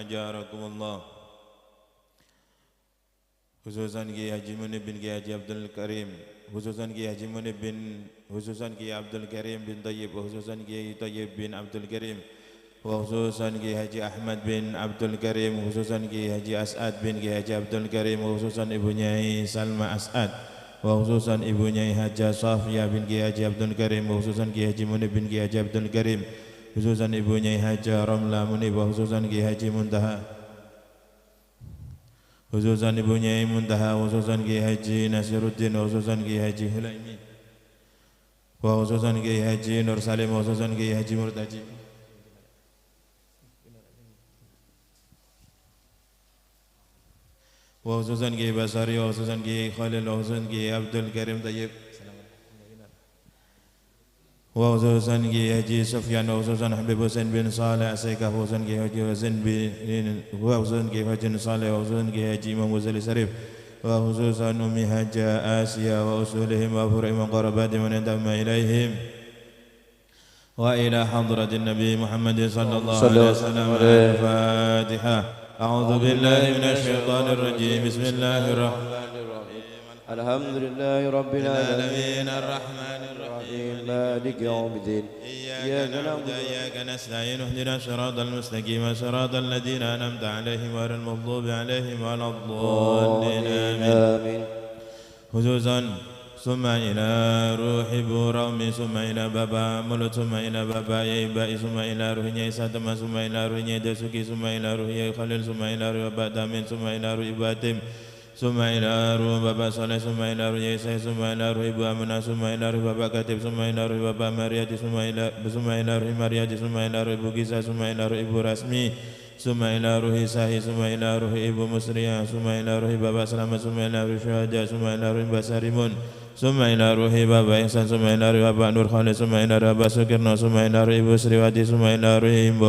Ajarakumullah. Khususan Kiai Haji Munib bin Kiai Haji Abdul Karim, khususan Kiai Haji Munib bin, khususan Kiai Abdul Karim bin Tayyib, khususan Kiai Tayyib bin Abdul Karim, khususan Kiai Haji Ahmad bin Abdul Karim, khususan Kiai Haji As'ad bin Kiai Haji Abdul Karim, khususan Ibu Nyai Salma As'ad, khususan Ibu Nyai Haja Safia bin Kiai Haji Abdul Karim, khususan Kiai Haji Munib bin Kiai Haji Abdul Karim, khususan Ibu Nyai Haja Ramla Munib, khususan Kiai Haji Muntaha, khususan Ibu Nyai Muntaha, khususan Kiai Haji Nasiruddin, khususan Kiai Haji Hulaimi, khususan Kiai Haji Nur Salim, khususan Kiai Haji Murtaji, khususan Kiai Basari, khususan Kiai Khalil, khususan Kiai Abdul Karim Tayyib, khususan Kiai Haji Sufyan, khususan Habib Husain bin Saleh Asaikah, khususan Kiai Haji Husain bin, khususan Kiai Haji Saleh, khususan Kiai Haji Imam Ghazali Sarif, khususan Umi Haja Asia wa usulihim wa furu'ihim wa qarabatihim wa intama ilaihim wa ila hadratin Nabi Muhammad sallallahu alaihi wasallam. Al-Fatihah. A'udzu billahi minasy syaithanir rajim. Bismillahirrahmanirrahim. Alhamdulillahi rabbil alamin arrahmanir rahim maliki yaumiddin iyyaka na'budu wa iyyaka nasta'in ihdinas siratal mustaqim siratal ladzina an'amta 'alaihim ghairil maghdubi 'alaihim waladdallin. Amin. Khususan summa ila ruhi Burami, summa ila Baba Mulut, summa ila Baba Yaibai, summa ila ruhi Nyai Satama, summa ila ruhi Nyai Dasuki, summa ila ruhi Yai Khalil, summa ila ruhi Bapak Tamin, summa ila ruhi Ibu Atim, summa ila ruhi Bapak Saleh, summa ila ruhi Yai Sai, summa ila ruhi Ibu Aminah, summa ila ruhi Bapak Katib, summa ila ruhi Bapak Mariati, summa ila ruhi Mariati, summa ila ruhi Ibu Gisa, summa ila ruhi Ibu Rasmi, summa ila ruhi Sahi, summa ila ruhi Ibu Musriah, summa ila ruhi Bapak Selamat, summa ila ruhi Syuhada, summa ila ruhi Basarimun, summa ila ruhi Bapak Ihsan, summa ila ruhi Bapak Nur Khalid, summa ila ruhi Bapak Sukirno, summa ila ruhi Ibu Sriwati, summa ila ruhi Ibu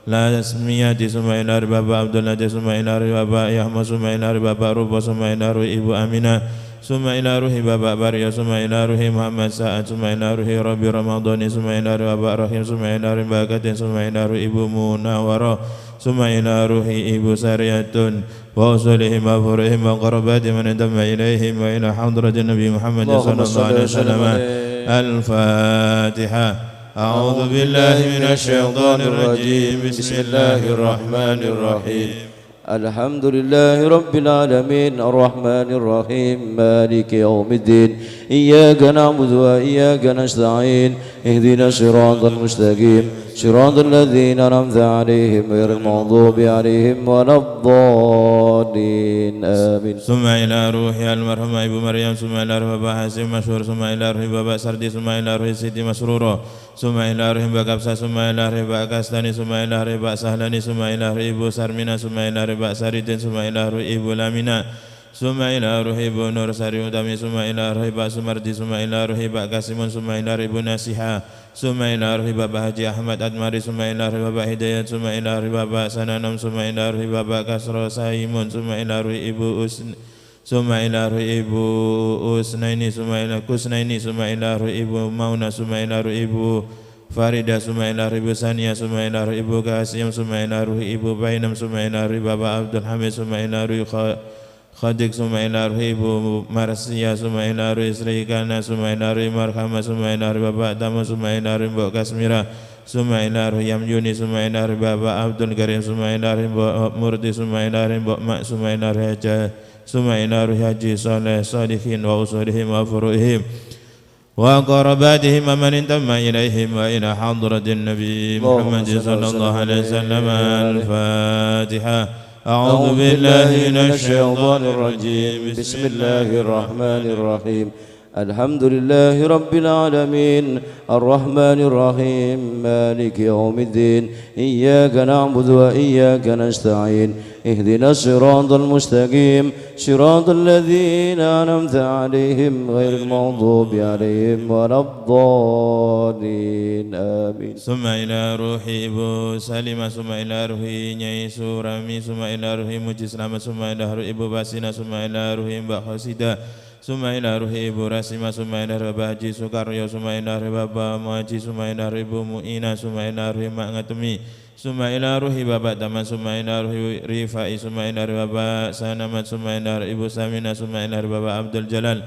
Lasmiyati, summa ila ruhi Bapak Abdul Latif, summa ila ruhi Bapak Yahma, summa ila ruhi Bapak Rubo, summa ila ruhi Ibu Aminah, summa ila ruhi Bapak Baryo, summa ila ruhi Muhammad Sa'ad, summa ila ruhi Rabbi Ramadhani, summa ila ruhi Bapak Rahim, summa ila ruhi Bakatin, summa ila ruhi Ibu Munawwarah, summa ila ruhi Ibu Sariyatun, wa usulihim wa furu'ihim wa qarabatihim wa intama ilaihim wa ila hadratin Nabi Muhammad sallallahu alaihi wasallam. Al-Fatihah. A'udzu billahi minasy syaithanir rajim. Bismillahirrahmanirrahim. Alhamdulillahi rabbil alamin arrahmanir rahim maliki yaumiddin iyyaka na'budu wa iyyaka nasta'in ihdinas siratal mustaqim siratal ladzina an'amta 'alaihim ghairil maghdubi 'alaihim waladdallin. Amin. Summa ila ruhi almarhumah Ibu Maryam, summa ila ruhi Bapak Hasim Masyhur, summa ila ruhi Bapak Sardi, summa ila ruhi Siti Masrura, summa ila ruhi Mbak Kapsa, summa ila ruhi Mbak Kastani, summa ila ruhi Mbak Sahlani, summa ila ruhi Ibu Sarmina, summa ila ruhi Mbak Saridin, summa ila ruhi Ibu Lamina, summa ila ruhi Ibu Nur Sari Utami, summa ila ruhi Mbak Sumardi, summa ila ruhi Mbak Kasimun, summa ila ruhi Ibu Nasiha, summa ila ruhi Bapak Haji Ahmad Admari, summa ila ruhi Bapak Hidayat, summa ila ruhi Bapak Sananam, summa ila ruhi Bapak Kasro Saimun, summa ila ruhi Ibu Usn, summa ila ruhi Ibu Usnaini, summa ila Kusnaini, summa ila ruhi Ibu Mauna, summa ila ruhi Ibu Farida, summa ila ruhi Ibu Sania, summa ila ruhi Ibu Kasim, summa ila ruhi Ibu Bainam, summa ila ruhi Bapak Abdul Hamid, summa ila ruhi Khadik, summa ila ruhi Ibu Marsia, summa ila ruhi Sri Kana, summa ila ruhi Marhama, summa ila ruhi Bapak Tamu, summa ila ruhi Mbok Kasmira, summa ila ruhi Yamjuni, summa ila ruhi Bapak Abdul Karim, summa ila ruhi Mbok Murti, summa ila ruhi Mbok Mak, summa ila ruhi Haja, summa ila ruhi Haji Saleh Salihin wa usulihim wa furu'ihim wa qarabatihim wa man intama ilaihim wa ila hadratin Nabi Muhammad sallallahu alaihi wasallam. Al-Fatihah. A'udzu billahi minasy syaithanir rajim. Bismillahirrahmanirrahim. Alhamdulillahi rabbil alamin arrahmanir rahim maliki yaumiddin iyyaka na'budu wa iyyaka nasta'in ihdinas siratal mustaqim siratal ladzina an'amta 'alaihim ghairil maghdubi 'alaihim waladdallin. Amin. Summa ila ruhi Ibu Salimah, summa ila ruhi Nyai Surami, summa ila ruhi Muji Selamat, summa ila ruhi Ibu Basina, summa ila ruhi Mbak Khosida, summa ila ruhi Ibu Rasima, summa ila ruhi Bapak Haji Sukaryo, summa ila ruhi Bapak Muaji, summa ila ruhi Ibu Muina, summa ila ruhi Mak Ngatemi, Summa ila ruhi Bapak Taman, summa ila ruhi Rifai, summa ila ruhi Bapak Sanamat, summa ila ruhi Ibu Samina, summa ila ruhi Bapak Abdul Jalal,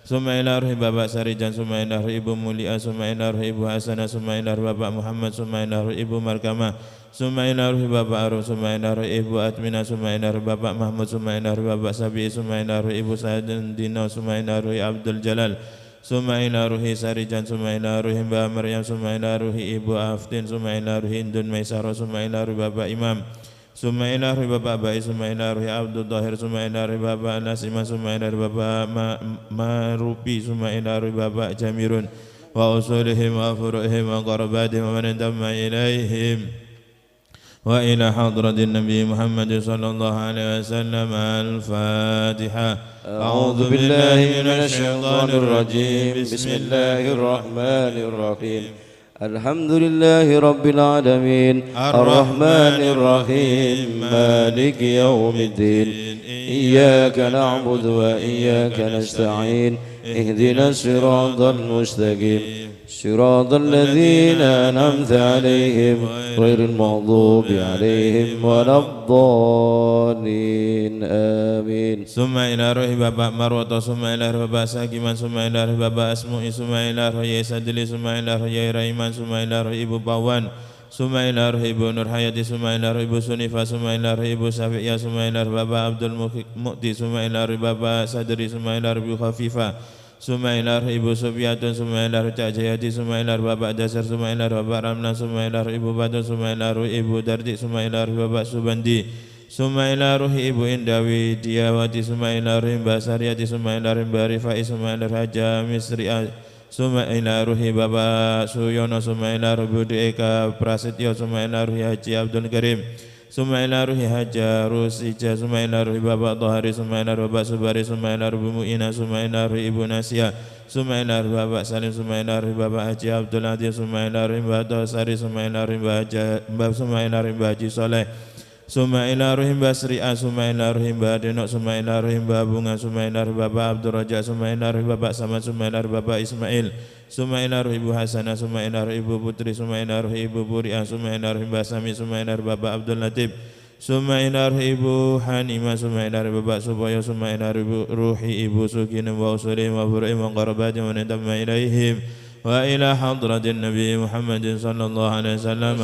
summa ila ruhi Bapak Sarijan, summa ila ruhi Ibu Mulia, summa ila ruhi Ibu Hasanah, summa ila ruhi Bapak Muhammad, summa ila ruhi Ibu Markamah, summa ila ruhi Bapak Aruf, summa ila ruhi Ibu Atmina, summa ila ruhi Bapak Mahmud, summa ila ruhi Bapak Sabi, summa ila ruhi Ibu Sa'adin, summa ila ruhi Abdul Jalal, summa ila ruhi Sarijan, summa ila ruhi Mbak Maryam, summa ila ruhi Ibu Aftin, summa ila ruhi Indun Maisaro, summa ila ruhi Bapak Imam, summa ila ruhi Bapak Ba'i, summa ila ruhi Abdul Dhahir, summa ila ruhi Bapak Nasima, summa ila ruhi Bapak Marupi, summa ila ruhi Bapak Jamirun, wa usulihim wa furu'ihim wa qarabatihim wa man intamma ilaihim wa ila hadratin Nabi Muhammad sallallahu alaihi wasallam. Al-Fatihah. أعوذ بالله من الشيطان الرجيم. بسم الله الرحمن الرحيم. الحمد لله رب العالمين الرحمن الرحيم مالك يوم الدين إياك نعبد وإياك نستعين اهدنا الصراط المستقيم صراط الذين أنعمت عليهم غير المغضوب عليهم ولا الضالين آمين. ثم إلى روح بابا مروة، ثم إلى روح بابا ساكمان، ثم إلى روح بابا أسموء، ثم إلى روح يسدلي، ثم إلى روح يريمان، ثم إلى روح إبو باوان، ثم إلى روح إبو نور حياتي، ثم إلى روح إبو سنيفة، ثم إلى روح إبو سافئية، ثم إلى روح بابا عبد المؤتي، ثم إلى روح بابا صدري، ثم إلى روح إبو خفيفة، ثم إلى روح إبو سفياتun، ثم إلى روح Cak Jayadi، ثم إلى روح Bapak Dasar، ثم إلى روح Bapak Ramlan، ثم إلى روح Ibu Badun، ثم إلى روح Ibu Dardi، ثم إلى روح Bapak Subandi، ثم إلى روح Ibu Indawi Diawati، ثم إلى روح Mbak Saryati، ثم إلى روح Mbak Rifai، ثم إلى روح Haja Misriah، ثم إلى روح Bapak Suyono، ثم إلى روح Budi Eka Prasetyo، ثم إلى روح Haji Abdul Karim، ثم إلى روح Haja Rusija، ثم إلى روح Bapak Tohari، ثم إلى روح Bapak Subari، ثم إلى روح Mu'ina، ثم إلى روح Ibu Nasia، ثم إلى روح Bapak Salim، ثم إلى روح Bapak Haji Abdul Adil، ثم إلى روح Mbak Tosari، ثم إلى روح Mbak ثم إلى روح Mbak Haji Soleh، ثم إلى روح Mbak Sri'a، ثم إلى روح Mbak Denok، ثم إلى روح Mbak Bunga، ثم إلى روح Bapak Abdul Raja، ثم إلى روح Bapak Samad، ثم إلى روح Bapak Ismail، ثم إلى روح Ibu Hasanah، ثم إلى روح Ibu Putri، ثم إلى روح Ibu Buri'ah، ثم إلى روح Mbak Sami، ثم إلى روح Bapak Abdul Latif، ثم إلى روح Ibu Hanimah، ثم إلى روح Bapak Suboyo، ثم إلى روح Ibu Sukinem wa usulihim wa furu'ihim wa qarabatihim wa intamma ilaihim وإلى حضرة النبي محمد صلى الله عليه وسلم.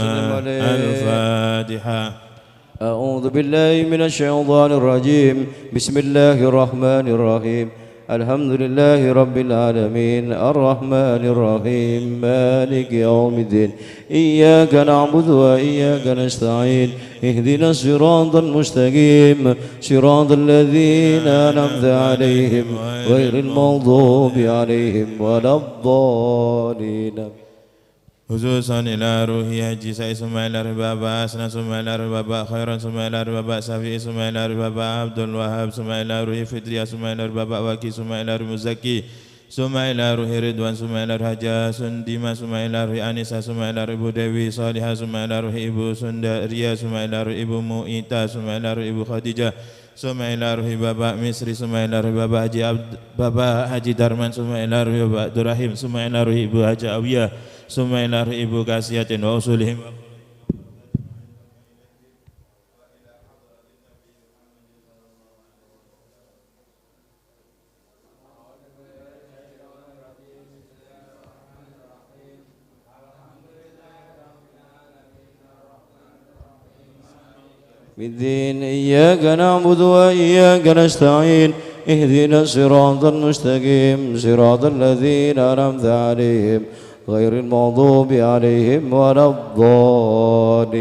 الفاتحة. أعوذ بالله من الشيطان الرجيم. بسم الله الرحمن الرحيم. الحمد لله رب العالمين الرحمن الرحيم مالك يوم الدين إياك نعبد وإياك نستعين اهدنا الصراط المستقيم صراط الذين أنعمت عليهم غير المغضوب عليهم ولا الضالين. خصوصا إلى روحي حجي سعيد، ثم إلى روح بابا أسنى، ثم إلى روح بابا خيرا، ثم إلى روح بابا سافي، ثم إلى روح بابا عبد الوهاب، ثم إلى روحي فطرية، ثم إلى روح بابا واكي، ثم إلى روح مزكي، ثم إلى روحي رضوان، ثم إلى روح حجة سنديمة، ثم إلى روحي أنسة، ثم إلى روح إبو ديوي صالحة، ثم إلى روحي إبو سندرية، ثم إلى روح إبو مؤيتا، ثم إلى روح إبو خديجة، ثم إلى روحي بابا مصري، ثم إلى روحي بابا حجي عبد بابا حجي درمان، ثم إلى روحي بابا عبد الرحيم، ثم إلى روحي إبو حجة أوية، ثم إلى روح إبو كاسية وأصولهم. بالدين إياك نعبد وإياك نستعين اهدنا الصراط المستقيم صراط الذين أنعمت عليهم غير المغضوب عليهم ولا الضالين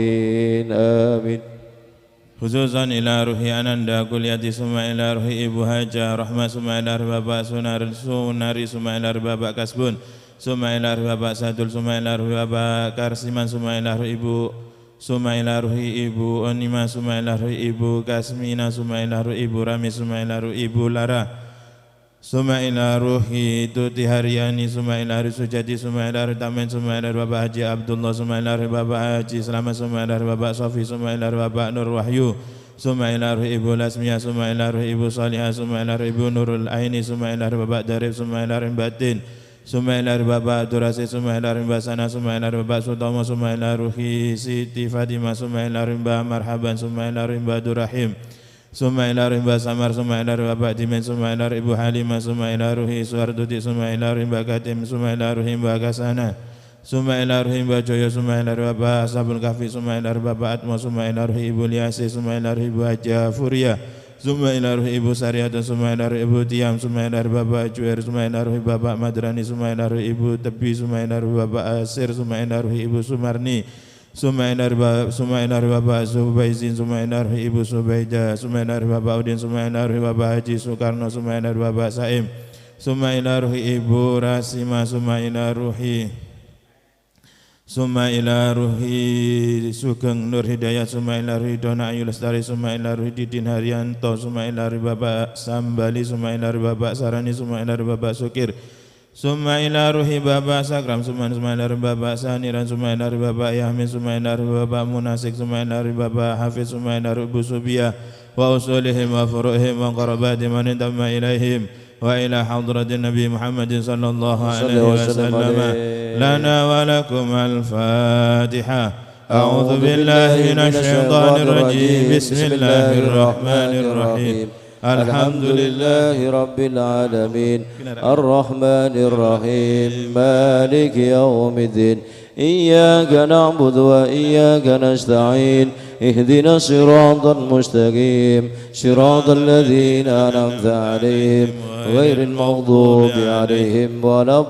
آمين. خصوصا إلى روحي أناندا كلياتي، ثم إلى روحي إبو هاجة رحمة، ثم إلى روح بابا سوناري، ثم إلى روح بابا كسبون، ثم إلى روح بابا سادul، ثم إلى روح بابا كارسيمان، ثم إلى روح إبو، ثم إلى روحي إبو أنيما، ثم إلى روحي إبو كاسمينا، ثم إلى روحي إبو رامي، ثم إلى روحي إبو لارا، ثم إلى روحي Tuti Haryani، ثم إلى روحي Sujadi، ثم إلى روحي Tamen، ثم إلى روح Bapak Haji Abdullah، ثم إلى روح Bapak Haji Selamat، ثم إلى روح Bapak Sofi، ثم إلى روح Bapak Nur Wahyu، ثم إلى روح Ibu Lasmia، ثم إلى روح Ibu Salihah، ثم إلى روح Ibu Nurul Aini، ثم إلى روح Bapak Darif، ثم إلى روح Batin، Summa ila Bapak Durasi, summa ila Mbah Sana, summa ila Bapak Sutomo, summa ila Ruhi Siti Fatimah, summa ila Mbah Marhaban, summa ila Mbah Durahim, summa ila Mbah Samar, summa ila Bapak Dimen, summa ila Ibu Halimah, summa ila Ruhi Suhartuti, summa ila Mbah Katim, summa ila Ruhi Mbah Kasana, summa ila Ruhi Mbah Joyo, summa ila Bapak Ashabul Kahfi, summa ila Bapak Atmo, summa ila Ruhi Ibu Liasi, summa ila Ruhi Ibu Haja Furia, summa ila ruhi Ibu Sariatun, summa ila ruhi Ibu Tiam, summa ila ruhi Bapak Juer, summa ila ruhi Bapak Madrani, summa ila ruhi Ibu Tebi, summa ila ruhi Bapak Asir, summa ila ruhi Ibu Sumarni, summa ila ruhi Bapak Subaizin, summa ila ruhi Ibu Subaida, summa ila ruhi Bapak Udin, summa ila ruhi Bapak Haji Soekarno, summa ila ruhi Bapak Saim, summa ila ruhi Ibu Rasima, summa ila ruhi summa ila ruhi Sugeng Nur Hidayat, summa ila ruhi Dona Ayu Lestari, summa ila ruhi Didin Haryanto, summa ila ruhi Bapak Sambali, summa ila ruhi Bapak Sarani, summa ila ruhi Bapak Sukir, summa ila ruhi Bapak Sakram, summa ila ruhi Bapak Saniran, summa ila ruhi Bapak Yahmin, summa ila ruhi Bapak Munasik, summa ila ruhi Bapak Hafiz, summa ila ruhi Ibu Subiyah wa usulihim wa furu'ihim wa qarabati man intamma ilaihim wa ila hadratin Nabi Muhammadin sallallahu alaihi wasallam. Lana wa lakum al-Fatihah. A'udzu billahi minasy syaithanir rajim. Bismillahirrahmanirrahim. Alhamdulillahi rabbil alamin. Arrahmanir rahim. Maliki yaumiddin. Iyyaka na'budu wa iyyaka nasta'in. اهدنا الصراط المستقيم صراط الذين أنعمت عليهم غير المغضوب عليهم ولا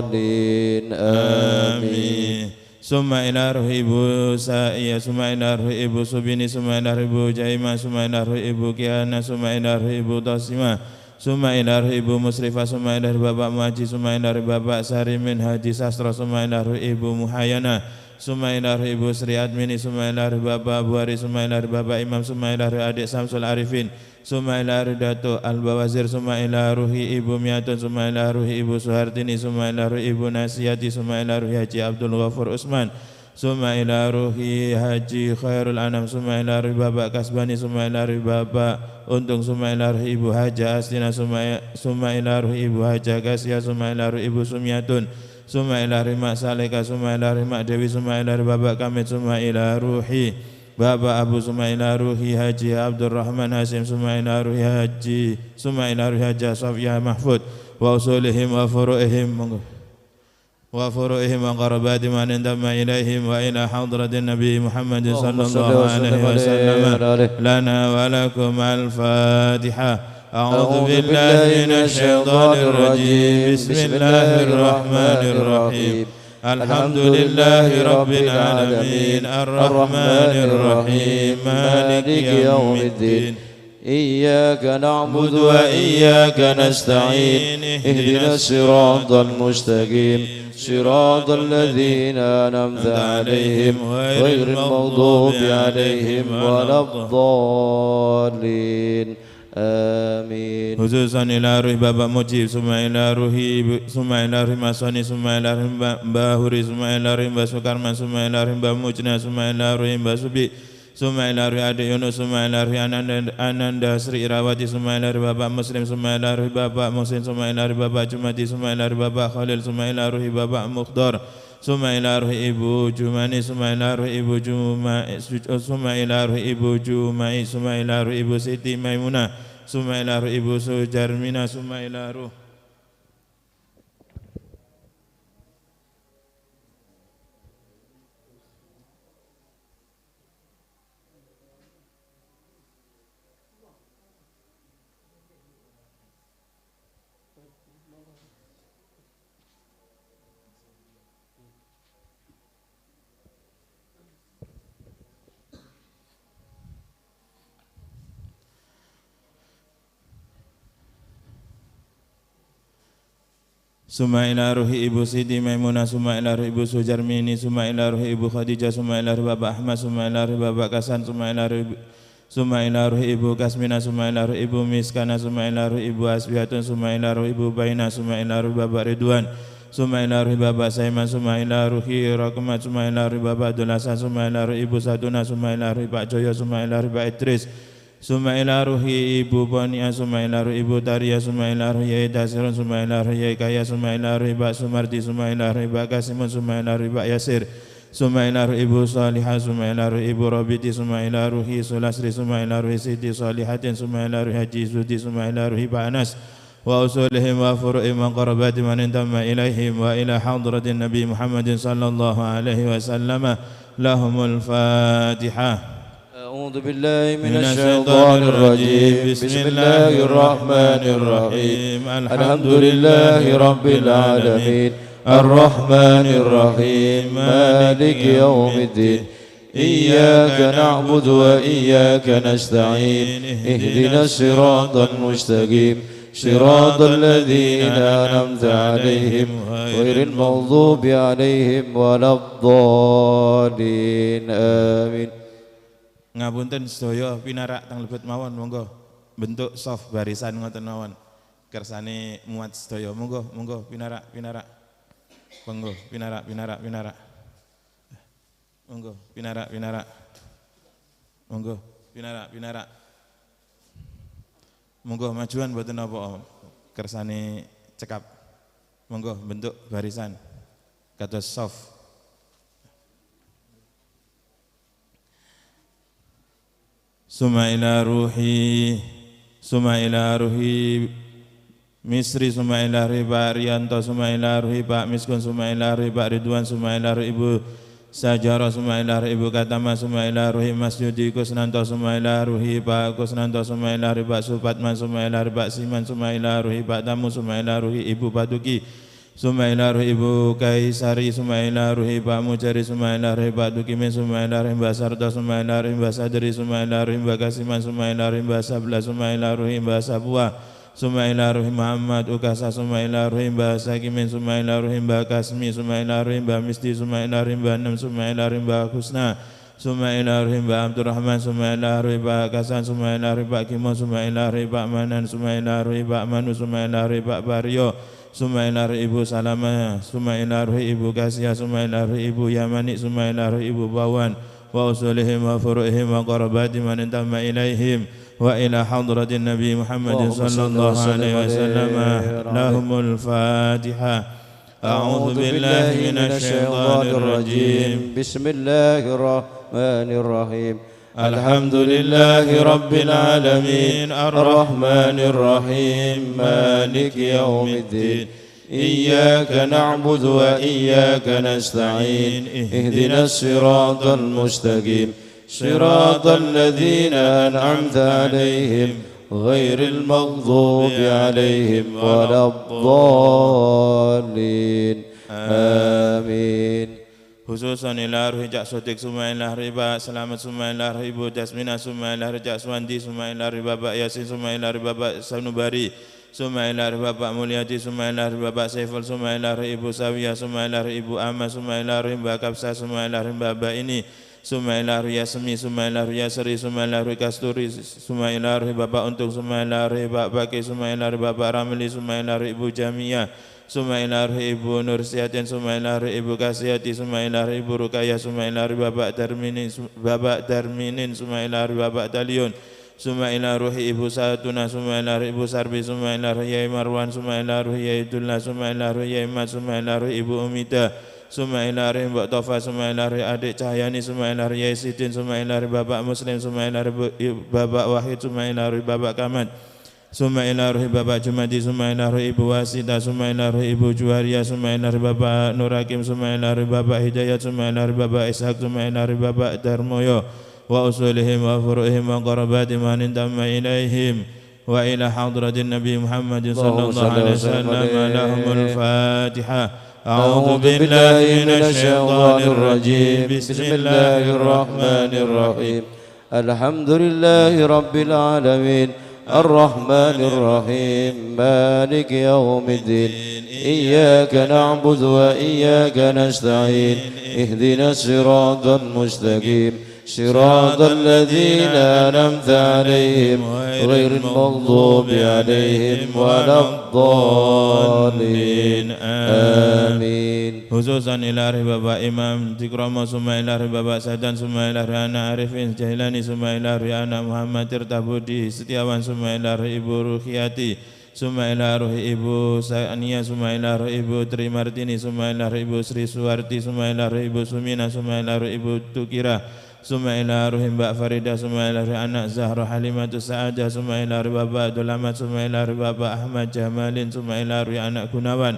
الضالين. آمين. ثم إلى روح إبو سائية، ثم إلى روح إبو سبيني، ثم إلى روح إبو جايمة، ثم إلى روح إبو كيانا، ثم إلى روح إبو تاسمة، ثم إلى روح إبو مسرفة، ثم إلى روح Bapak Muaji, ثم إلى روح Bapak Sarimin Haji Sastro, ثم إلى روح إبو Muhayana, summa ila ruhi Ibu Sri Admini, summa ila ruhi Bapak Buhari, summa ila ruhi Bapak Imam, summa ila ruhi Adik Samsul Arifin, summa ila ruhi Datuk Al-Bawazir, summa ila ruhi Ibu Miatun, summa ila ruhi Ibu Suhartini, summa ila ruhi Ibu Nasiyati, summa ila ruhi Haji Abdul Ghafur Usman, summa ila ruhi Haji Khairul Anam, summa ila ruhi Bapak Kasbani, summa ila ruhi Bapak Untung, summa ila ruhi Ibu Haja Astina, summa ila ruhi Ibu Haja Kasya, summa ila ruhi Ibu Sumiatun, summa ila ruhi Mak Saleka, summa ila ruhi Mak Dewi, summa ila ruhi Bapak Kamit, summa ila ruhi Bapak Abu, summa ila ruhi Haji Abdurrahman Hasim, summa ila ruhi Haji, summa ila ruhi Haji Safiyah Mahfud wa usulihim wa furu'ihim wa furu'ihim wa qarabati man indama ilaihim wa ila hadratin Nabi Muhammad sallallahu alaihi wasallam. Lana wa lakum al-Fatihah. أعوذ بالله من الشيطان الرجيم. بسم الله الرحمن الرحيم. الحمد لله رب العالمين. الرحمن الرحيم. مالك يوم الدين. إياك نعبد وإياك نستعين. اهدنا الصراط المستقيم صراط الذين أنعمت عليهم غير المغضوب عليهم ولا الضالين. آمين. Khususan ila ruhi Bapak Mujib, summa ila ruhi, summa ila ruhi Masoni, summa ila ruhi Mbah Huri, summa ila ruhi Mbah Sukarman, summa ila ruhi Mbah Mujna, summa ila ruhi Mbah Subi, summa ila ruhi Adik Yunus, summa ila ruhi Ananda Sri Irawati, summa ila ruhi Bapak Muslim, summa ila ruhi Bapak Musin, summa ila ruhi Bapak Jumadi, summa ila ruhi Bapak Khalil, summa ila ruhi Bapak Mukhdar, summa ila ruhi Ibu Jumani, summa ila ruhi Ibu Jumai, summa ila ruhi Ibu Jumai, summa ila ruhi Ibu Siti Maimunah, summa ila ruhi Ibu Sujarmina, summa ila ruhi summa ila ruhi Ibu Siti Maimunah, summa ila ruhi Ibu Sujarmini, summa ila ruhi Ibu Khadijah, summa ila ruhi Bapak Ahmad, summa ila ruhi Bapak Kasan, summa ila ruhi Ibu Kasmina, summa ila ruhi Ibu Miskana, summa ila ruhi Ibu Asbiatun, summa ila ruhi Ibu Baina, summa ila ruhi Bapak Ridwan, summa ila ruhi Bapak Saiman, summa ila ruhi Rahmat, summa ila ruhi Bapak Abdul Hasan, summa ila ruhi Ibu Satuna, summa ila ruhi Pak Joyo, summa ila ruhi Pak Idris, Summa ila ruhi Ibu Bonia, summa ila ruhi Ibu Taria, summa ila ruhi Yai Dasirun, summa ila ruhi Yai Kaya, summa ila ruhi Pak Sumardi, summa ila ruhi Pak Kasimun, summa ila ruhi Pak Yasir, summa ila ruhi Ibu Salihah, summa ila ruhi Ibu Robiti, summa ila ruhi Sulasri, summa ila ruhi Siti Salihatin, summa ila ruhi Haji Sudi, summa ila ruhi Pak Anas wa usulihim wa furu'ihim wa qarabati man intamma ilaihim wa ila hadratin Nabi Muhammadin sallallahu alaihi wasallam. Lahumul Fatihah. أعوذ بالله من الشيطان الرجيم. بسم الله الرحمن الرحيم. الحمد لله رب العالمين الرحمن الرحيم مالك يوم الدين إياك نعبد وإياك نستعين اهدنا الصراط المستقيم صراط الذين أنعمت عليهم غير المغضوب عليهم ولا الضالين آمين. Ngapunten sedaya pinarak teng lebet mawon, monggo bentuk soft barisan ngoten mawon, kersane muat sedaya, monggo monggo pinarak pinarak, monggo pinarak pinarak pinarak, monggo pinarak pinarak, monggo pinarak pinarak, monggo majuan mboten napa kersane cekap, monggo bentuk barisan kados soft. Summa ila ruhi, summa ila ruhi Misri, summa ila ruhi Pak Rianto, summa ila ruhi Pak Miskun, summa ila ruhi Pak Ridwan, summa ila ruhi Ibu Sajara, summa ila ruhi Ibu Katama, summa ila ruhi Mas Yudi Kusnanto, summa ila ruhi Pak Kusnanto, summa ila ruhi Pak Supatman, summa ila ruhi Pak Siman, summa ila ruhi Pak Tamu, summa ila ruhi Ibu Patuki, summa ila ruhi Ibu Kaisari, summa ila ruhi Pak Mujari, summa ila ruhi Pak Tukimin, summa ila ruhi Mbak Sarto, summa ila ruhi Mbak Sadri, summa ila ruhi Mbak Kasiman, summa ila ruhi Mbak Sabla, summa ila ruhi Mbak Sabua, summa ila ruhi Muhammad Ukasa, summa ila ruhi Mbak Sakimin, summa ila ruhi Mbak Kasmi, summa ila ruhi Mbak Misti, summa ila ruhi Mbak Nem, summa ila ruhi Mbak Husna, summa ila ruhi Mbak Abdurrahman, summa ila ruhi Pak Kasan, summa ila ruhi Pak Kimo, summa ila ruhi Pak Manan, summa ila ruhi Pak Manu, summa ila ruhi Pak Baryo, summa ila ruhi Ibu Salama, summa ila ruhi Ibu Kasya, summa ila ruhi Ibu Yamani, summa ila ruhi Ibu Bawan, wa usulihim wa furu'ihim wa qarabati man intamma ilaihim wa ila hadratin Nabi Muhammadin sallallahu alaihi wasallam. Lahumul Fatihah. A'udzu billahi minasy syaithanir rajim. Bismillahirrahmanirrahim. Alhamdulillahi rabbil alamin arrahmanir rahim maliki yaumiddin iyyaka na'budu wa iyyaka nasta'in ihdinas siratal mustaqim siratal ladzina an'amta 'alaihim ghairil maghdubi 'alaihim waladdallin. Amin. Khususan ila ruhi Jak Sodik, summa ila ruhi Pak Selamat, summa ila ruhi Ibu Jasmina, summa ila ruhi Jak Suwandi, summa ila ruhi Bapak Yasin, summa ila ruhi Bapak Sanubari, summa ila ruhi Bapak Mulyadi, summa ila ruhi Bapak Saiful, summa ila ruhi Ibu Sawiyah, summa ila ruhi Ibu Amma, summa ila ruhi Mbak Kapsa, summa ila ruhi Mbak Ini, summa ila ruhi Yasmi, summa ila ruhi Yasri, summa ila ruhi Kasturi, summa ila ruhi Bapak Untung, summa ila ruhi Bapak Baki, summa ila ruhi Bapak Ramli, summa ila ruhi Ibu Jamiyah, summa ila ruhi Ibu Nursiatin, summa ila ruhi Ibu Kasiyati, summa ila ruhi Ibu Rukayah, summa ila ruhi Bapak Darminin, Bapak Darminin, summa ila ruhi Bapak Daliun, summa ila ruhi Ibu Satuna, summa ila ruhi Ibu Sarbi, summa ila ruhi Yai Marwan, summa ila ruhi Yai Dullah, summa ila ruhi Yai Mat, summa ila ruhi Ibu Umida, summa ila ruhi Mbak Tofa, summa ila ruhi Adik Cahyani, summa ila ruhi Yai Sidin, summa ila ruhi Bapak Muslim, summa ila ruhi Bapak Wahid, summa ila ruhi Bapak Kamat, summa ila ruhi Bapak Jumadi, summa ila ruhi Ibu Wasita, summa ila ruhi Ibu Juwaria, summa ila ruhi Bapak Nurakim, summa ila ruhi Bapak Hidayat, summa ila ruhi Bapak Ishaq, summa ila ruhi Bapak Darmoyo, wa usulihim wa furu'ihim wa qarabati man intamma ilaihim wa ila hadratin Nabi Muhammadin sallallahu alaihi wasallam. Lahumul Fatihah. A'udzu billahi minasy syaithanir rajim. Bismillahirrahmanirrahim. Alhamdulillahi rabbil alamin arrahmanir rahim maliki yaumiddin iyyaka na'budu wa iyyaka nasta'in ihdinas siratal mustaqim صراط الذين أنعمت عليهم غير المغضوب عليهم ولا الضالين. آمين. Khususan ila arhi Bapak Imam Dikromo, summa ila arhi Bapak Sadan, summa ila arhi anak Arifin Jailani, summa ila arhi anak Muhammad Tirta Budi Setiawan, summa ila arhi Ibu Ruhiyati, summa ila ruhi Ibu Sania, summa ila ruhi Ibu Tri Martini, summa ila ruhi Ibu Sri Suwarti, summa ila ruhi Ibu Sumina, summa ila ruhi Ibu Tukira, summa ila ruhi Mbak Farida, summa ila ruhi anak Zahra Halimatu Sa'adah, summa ila ruhi Bapak Abdul Ahmad, summa ila ruhi Bapak Ahmad Jamalin, summa ila ruhi anak Gunawan,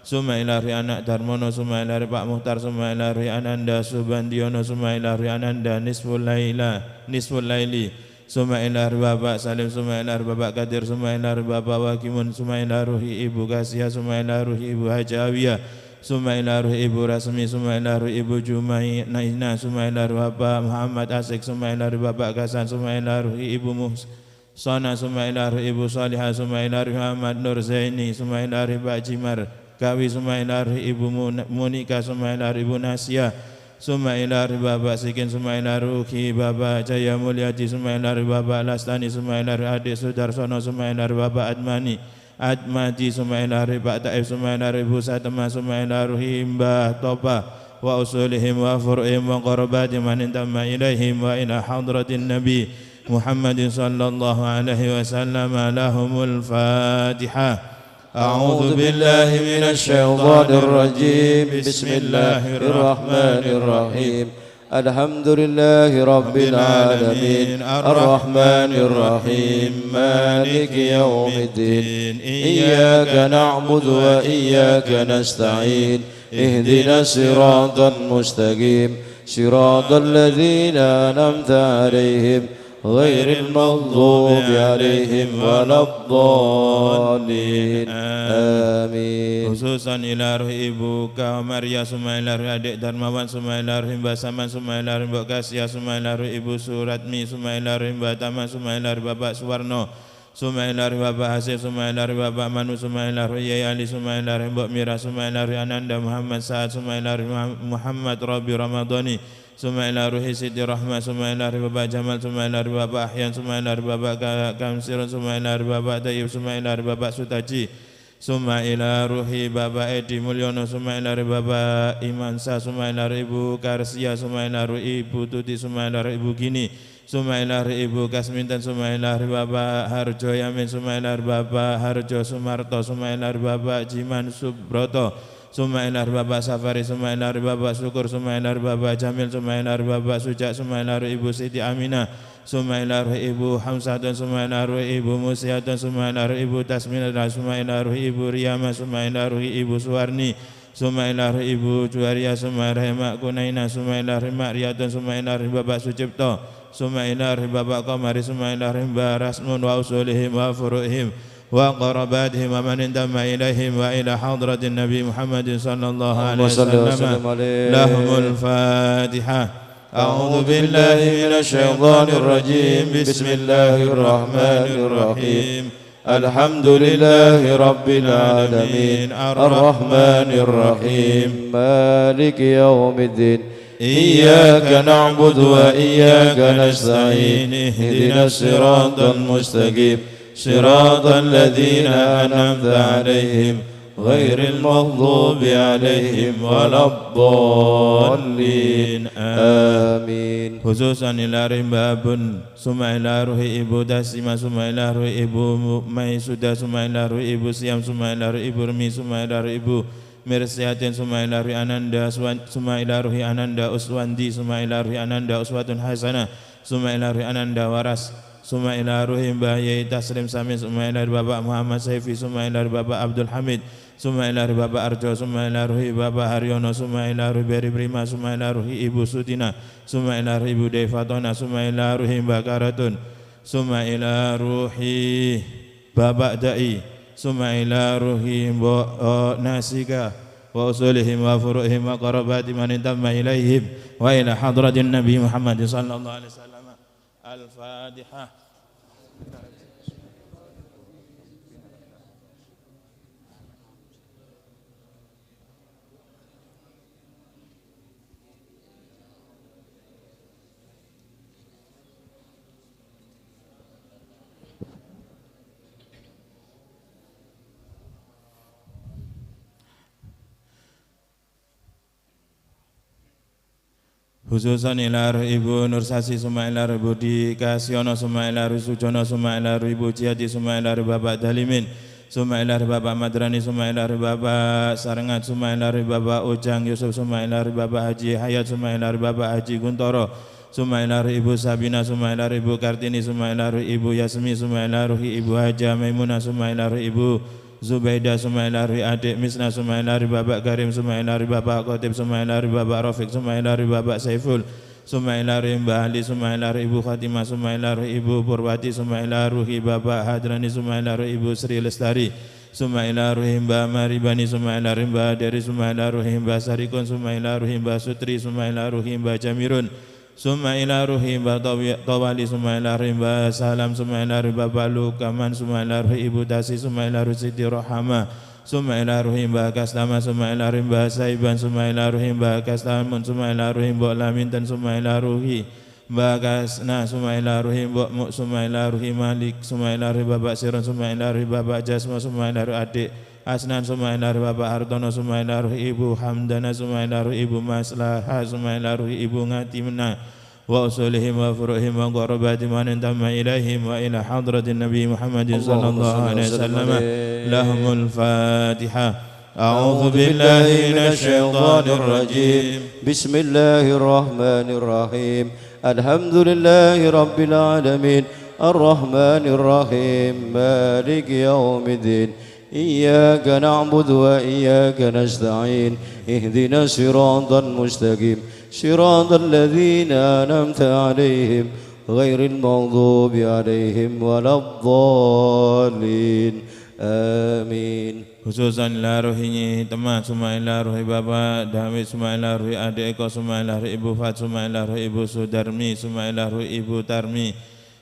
summa ila ruhi anak Darmono, summa ila ruhi Pak Muhtar, summa ila ruhi Ananda Subandiono, summa ila ruhi Ananda Nisful Laila Nisful Laili, summa ila ruhi Bapak Salim, summa ila ruhi Bapak Kadir, summa ila ruhi Bapak Wakimun, summa ila ruhi Ibu Kasia, summa ila ruhi Ibu Hajawiyah, summa ila ruhi Ibu Rasmi, summa ila ruhi Ibu Jumaina, summa ila ruhi Bapak Muhammad Asik, summa ila ruhi Bapak Gasan, summa ila ruhi Ibu Muhsana, summa ila ruhi Ibu Salihah, summa ila ruhi Muhammad Nur Zaini, summa ila ruhi Pak Jimar Kawi, summa ila ruhi Ibu Monika, summa ila ruhi Ibu Nasia, summa ila ruhi Bapak Sikin, summa ila ruhi Bapak Jaya Mulyadi, summa ila ruhi Bapak Lastani, summa ila ruhi Adik Sudarsono, summa ila ruhi Bapak Admani Admadi, summa ila ruhi Pak Taib, summa ila ruhi Ibu Satema, summa ila ruhi Mbah Topa wa usulihim wa furu'ihim wa qarabatihim man intamma ilaihim wa ila hadratin Nabi Muhammadin sallallahu alaihi wasallam. Lahumul Fatihah. أعوذ بالله من الشيطان الرجيم. بسم الله الرحمن الرحيم. الحمد لله رب العالمين الرحمن الرحيم مالك يوم الدين إياك نعبد وإياك نستعين اهدنا الصراط المستقيم صراط الذين أنعمت عليهم غير المغضوب عليهم ولا الضالين. آمين. Khususan ila ruhi Ibu Maria, summa ila ruhi Adik Darmawan, summa ila ruhi Mbak Saman, summa ila ruhi Mbak Kasia, summa ila ruhi Ibu Suratmi, summa ila ruhi Mbak Tama, summa ila ruhi Bapak Suwarno, summa ila ruhi Bapak Hasib, summa ila ruhi Bapak Manu, summa ila ruhi Yai Ali, summa ila ruhi Mbak Mira, summa ila ruhi Ananda Muhammad Saad, summa ila ruhi Muhammad Rabi Ramadhani, summa ila ruhi Siti Rahma, summa ila ruhi Bapak Jamal, summa ila ruhi Bapak Ahyan, summa ila ruhi Bapak Kamsirun, summa ila ruhi Bapak Tayyib, summa ila ruhi Bapak Sutaji, summa ila ruhi Bapak Edi Mulyono, summa ila ruhi Bapak Imansa, summa ila ruhi Ibu Karsia, summa ila ruhi Ibu Tuti, summa ila ruhi Ibu Gini, summa ila ruhi Ibu Kasmintan, summa ila ruhi Bapak Harjo Yamin, summa ila ruhi Bapak Harjo Sumarto, summa ila ruhi Bapak Jiman Subroto, summa ila ruhi Bapak Safari, summa ila ruhi Bapak Syukur, summa ila ruhi Bapak Jamil, summa ila ruhi Bapak Sujak, summa ila ruhi Ibu Siti Aminah, summa ila ruhi Ibu Hamsatun, summa ila ruhi Ibu Musiatun, summa ila ruhi Ibu Tasminah, summa ila ruhi Ibu Riyama, summa ila ruhi Ibu Suwarni, summa ila ruhi Ibu Juwaria, summa ila ruhi Mak Kunaina, summa ila ruhi Mak Riyatun, summa ila ruhi Bapak Sucipto, summa ila ruhi Bapak Qamari, summa ila ruhi Mbah Rasmun wa usulihim wa furu'ihim wa qarabatihim wa man intama ilaihim wa ila hadratin Nabi Muhammadin sallallahu alaihi wasallam. Lahumul Fatihah. أعوذ بالله من الشيطان الرجيم. بسم الله الرحمن الرحيم. الحمد لله رب العالمين الرحمن الرحيم مالك يوم الدين إياك نعبد وإياك نستعين اهدنا الصراط المستقيم صراط الذين أنعمت عليهم غير المغضوب عليهم ولا الضالين. آمين. Khususan ila ruhi Babun, summa ila ruhi Ibu Dasima, summa ila ruhi Ibu Maisuda, summa ila ruhi Ibu Siam, summa ila ruhi Ibu Rumi, summa ila ruhi Ibu Mirsiatin, summa ila ruhi Ananda, summa ila ruhi Ananda Uswandi, summa ila ruhi Ananda Uswatun Hasanah, summa ila ruhi Ananda Waras, summa ila ruhi Mbah Yai Taslim Samin, summa ila ruhi Bapak Muhammad Saifi, summa ila ruhi Bapak Abdul Hamid, summa ila ruhi Bapak Arjo, summa ila ruhi Bapak Haryono, summa ila ruhi Beri Prima, summa ila ruhi Ibu Sutina, summa ila ruhi Ibu Devatona, summa ila ruhi Mbah Karatun, summa ila ruhi Bapak Dai, summa ila ruhi Mbok Nasika wa usulihim wa furu'ihim wa qarabati man intamma ilaihim wa ila hadratin Nabi Muhammad sallallahu alaihi wasallam. Al-Fatihah. Khususan ila Ibu Nursasi summa ila Budi Kasiono summa ila Sujono summa ila Ibu Ciati summa ila Bapak Dalimin summa ila Bapak Madrani summa ila Bapak Sarengat summa ila Bapak Ujang Yusuf summa ila Bapak Haji Hayat summa ila Bapak Haji Guntoro summa ila Ibu Sabina summa ila Ibu Kartini summa ila Ibu Yasmi summa ila Ibu Haja Maimunah summa ila Ibu Zubaida summa ila Adik Misna summa ila Bapak Karim summa ila Bapak Khotib summa ila Bapak Rafiq summa ila Bapak Saiful summa ila Mbah Ali summa ila Ibu Khatimah summa ila Ibu Purwati summa ila Bapak Hadrani summa ila Ibu Sri Lestari summa ila Mbah Maribani summa ila Mbah Dari summa ila Mbah Sarikun summa ila Mbah Sutri summa ila Mbah Jamirun summa ila ruhi Mbah Tawali summa ila ruhi Mbah Salam summa ila ruhi Bapak Lukaman summa ila ruhi Ibu Tasi summa ila ruhi Siti Rohama summa ila ruhi Mbah Kastama summa ila ruhi Mbah Saiban summa ila ruhi Mbah Kastamun summa ila ruhi Mbok Laminten summa ila ruhi Mbah Kasna summa ila ruhi Mbok Muk summa ila ruhi Malik summa ila ruhi Bapak Siron summa ila ruhi Bapak Jasma summa ila ruhi Adik Asnan summa ila ruhi Bapak Hartono summa ila ruhi Ibu Hamdana summa ila ruhi Ibu Maslaha summa ila ruhi Ibu Ngatimna wa usulihim wa furuhim wa qarabatihim wa intama ilaihim wa ila hadratin Nabi Muhammadin sallallahu alaihi wasallam lahumul Fatihah. A'udzu billahi minasy syaithanir rajim. Bismillahirrahmanirrahim. Alhamdulillahi rabbil alamin. Arrahmanir rahim. Maliki yaumiddin. إياك نعبد وإياك نستعين اهدنا الصراط المستقيم صراط الذين أنعمت عليهم غير المغضوب عليهم ولا الضالين آمين. Khususan ila ruhi teman summa ila ruhi Bapak Dawid summa ila ruhi Adik Eko summa ila ruhi Ibu Fat summa ila ruhi Ibu Sudarmi summa ila ruhi Ibu Tarmi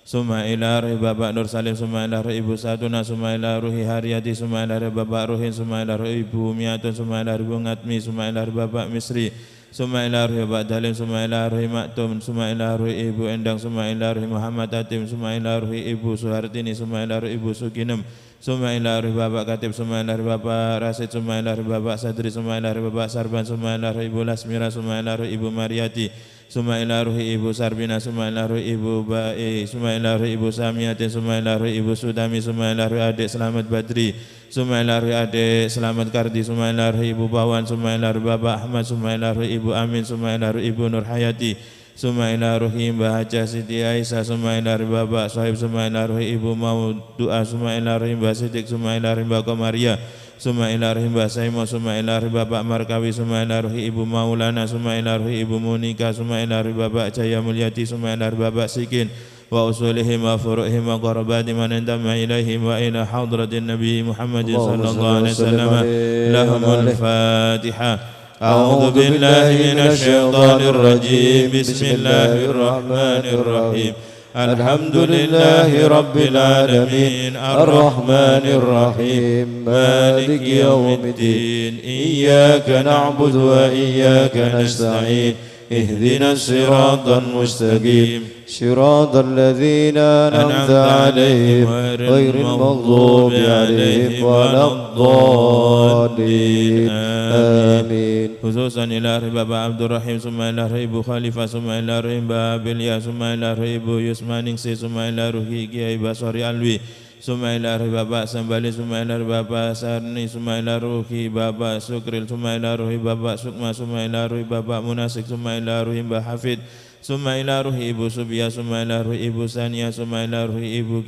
summa ila ruhi Bapak Nur Salim summa ila ruhi Ibu Satuna summa ila ruhi Haryati summa ila ruhi Bapak Ruhin summa ila ruhi Ibu Miatun summa ila ruhi Ibu Ngatmi summa ila ruhi Bapak Misri summa ila ruhi Bapak Dalim summa ila ruhi Maktum summa ila ruhi Ibu Endang summa ila ruhi Muhammad Tatim summa ila ruhi Ibu Suhartini summa ila ruhi Ibu Suginem summa ila ruhi Bapak Katib summa ila ruhi Bapak Rasid summa ila ruhi Bapak Sadri summa ila ruhi Bapak Sarban summa ila ruhi Ibu Lasmira summa ila ruhi Ibu Mariati summa ila ruhi Ibu Sarbina summa ila ruhi Ibu Bae summa ila ruhi Ibu Samiatin summa ila ruhi Ibu Sudami summa ila ruhi Adik Selamat Badri summa ila ruhi Adik Selamat Kardi summa ila ruhi Ibu Bawan summa ila ruhi Bapak Ahmad summa ila ruhi Ibu Amin summa ila ruhi Ibu Nur Hayati summa ila ruhi Mbah Hajah Siti Aisyah summa ila ruhi Bapak Sohib summa ila ruhi Ibu Maudua summa ila ruhi Mbah Sidik summa ila ruhi Mbah Komaria summa ila ruhi Mbah Saimo summa ila ruhi Bapak Markawi summa ila ruhi Ibu Maulana summa ila ruhi Ibu Munika summa ila ruhi Bapak Jaya Mulyati summa ila ruhi Bapak Sikin wa usulihim wa furuhim wa qarabatihim wa intama ilaihim wa ila hadratin Nabi Muhammadin sallallahu alaihi wasallam lahumul Fatihah. A'udzu billahi minasy syaithanir rajim. Bismillahirrahmanirrahim. Alhamdulillahi rabbil alamin arrahmanir rahim maliki yaumiddin iyyaka na'budu wa iyyaka nasta'in ihdinas siratal mustaqim siratal ladzina an'amta 'alaihim ghairil maghdubi 'alaihim waladdallin. Amin. Khususan ila ruhi Bapak Abdurrahim summa ila ruhi Ibu Khalifah summa ila ruhi Mbah Bilya summa ila ruhi Ibu Yusmaningsih summa ila ruhi Kiai Basori Alwi summa ila ruhi Bapak Sambali summa ila ruhi Bapak Sarni summa ila ruhi Bapak Sukril summa ila ruhi Bapak Sukma summa ila ruhi Bapak Munasik summa ila ruhi Mbah Hafid summa ila ruhi Ibu Subia summa ila ruhi Ibu Sania summa ila ruhi Ibu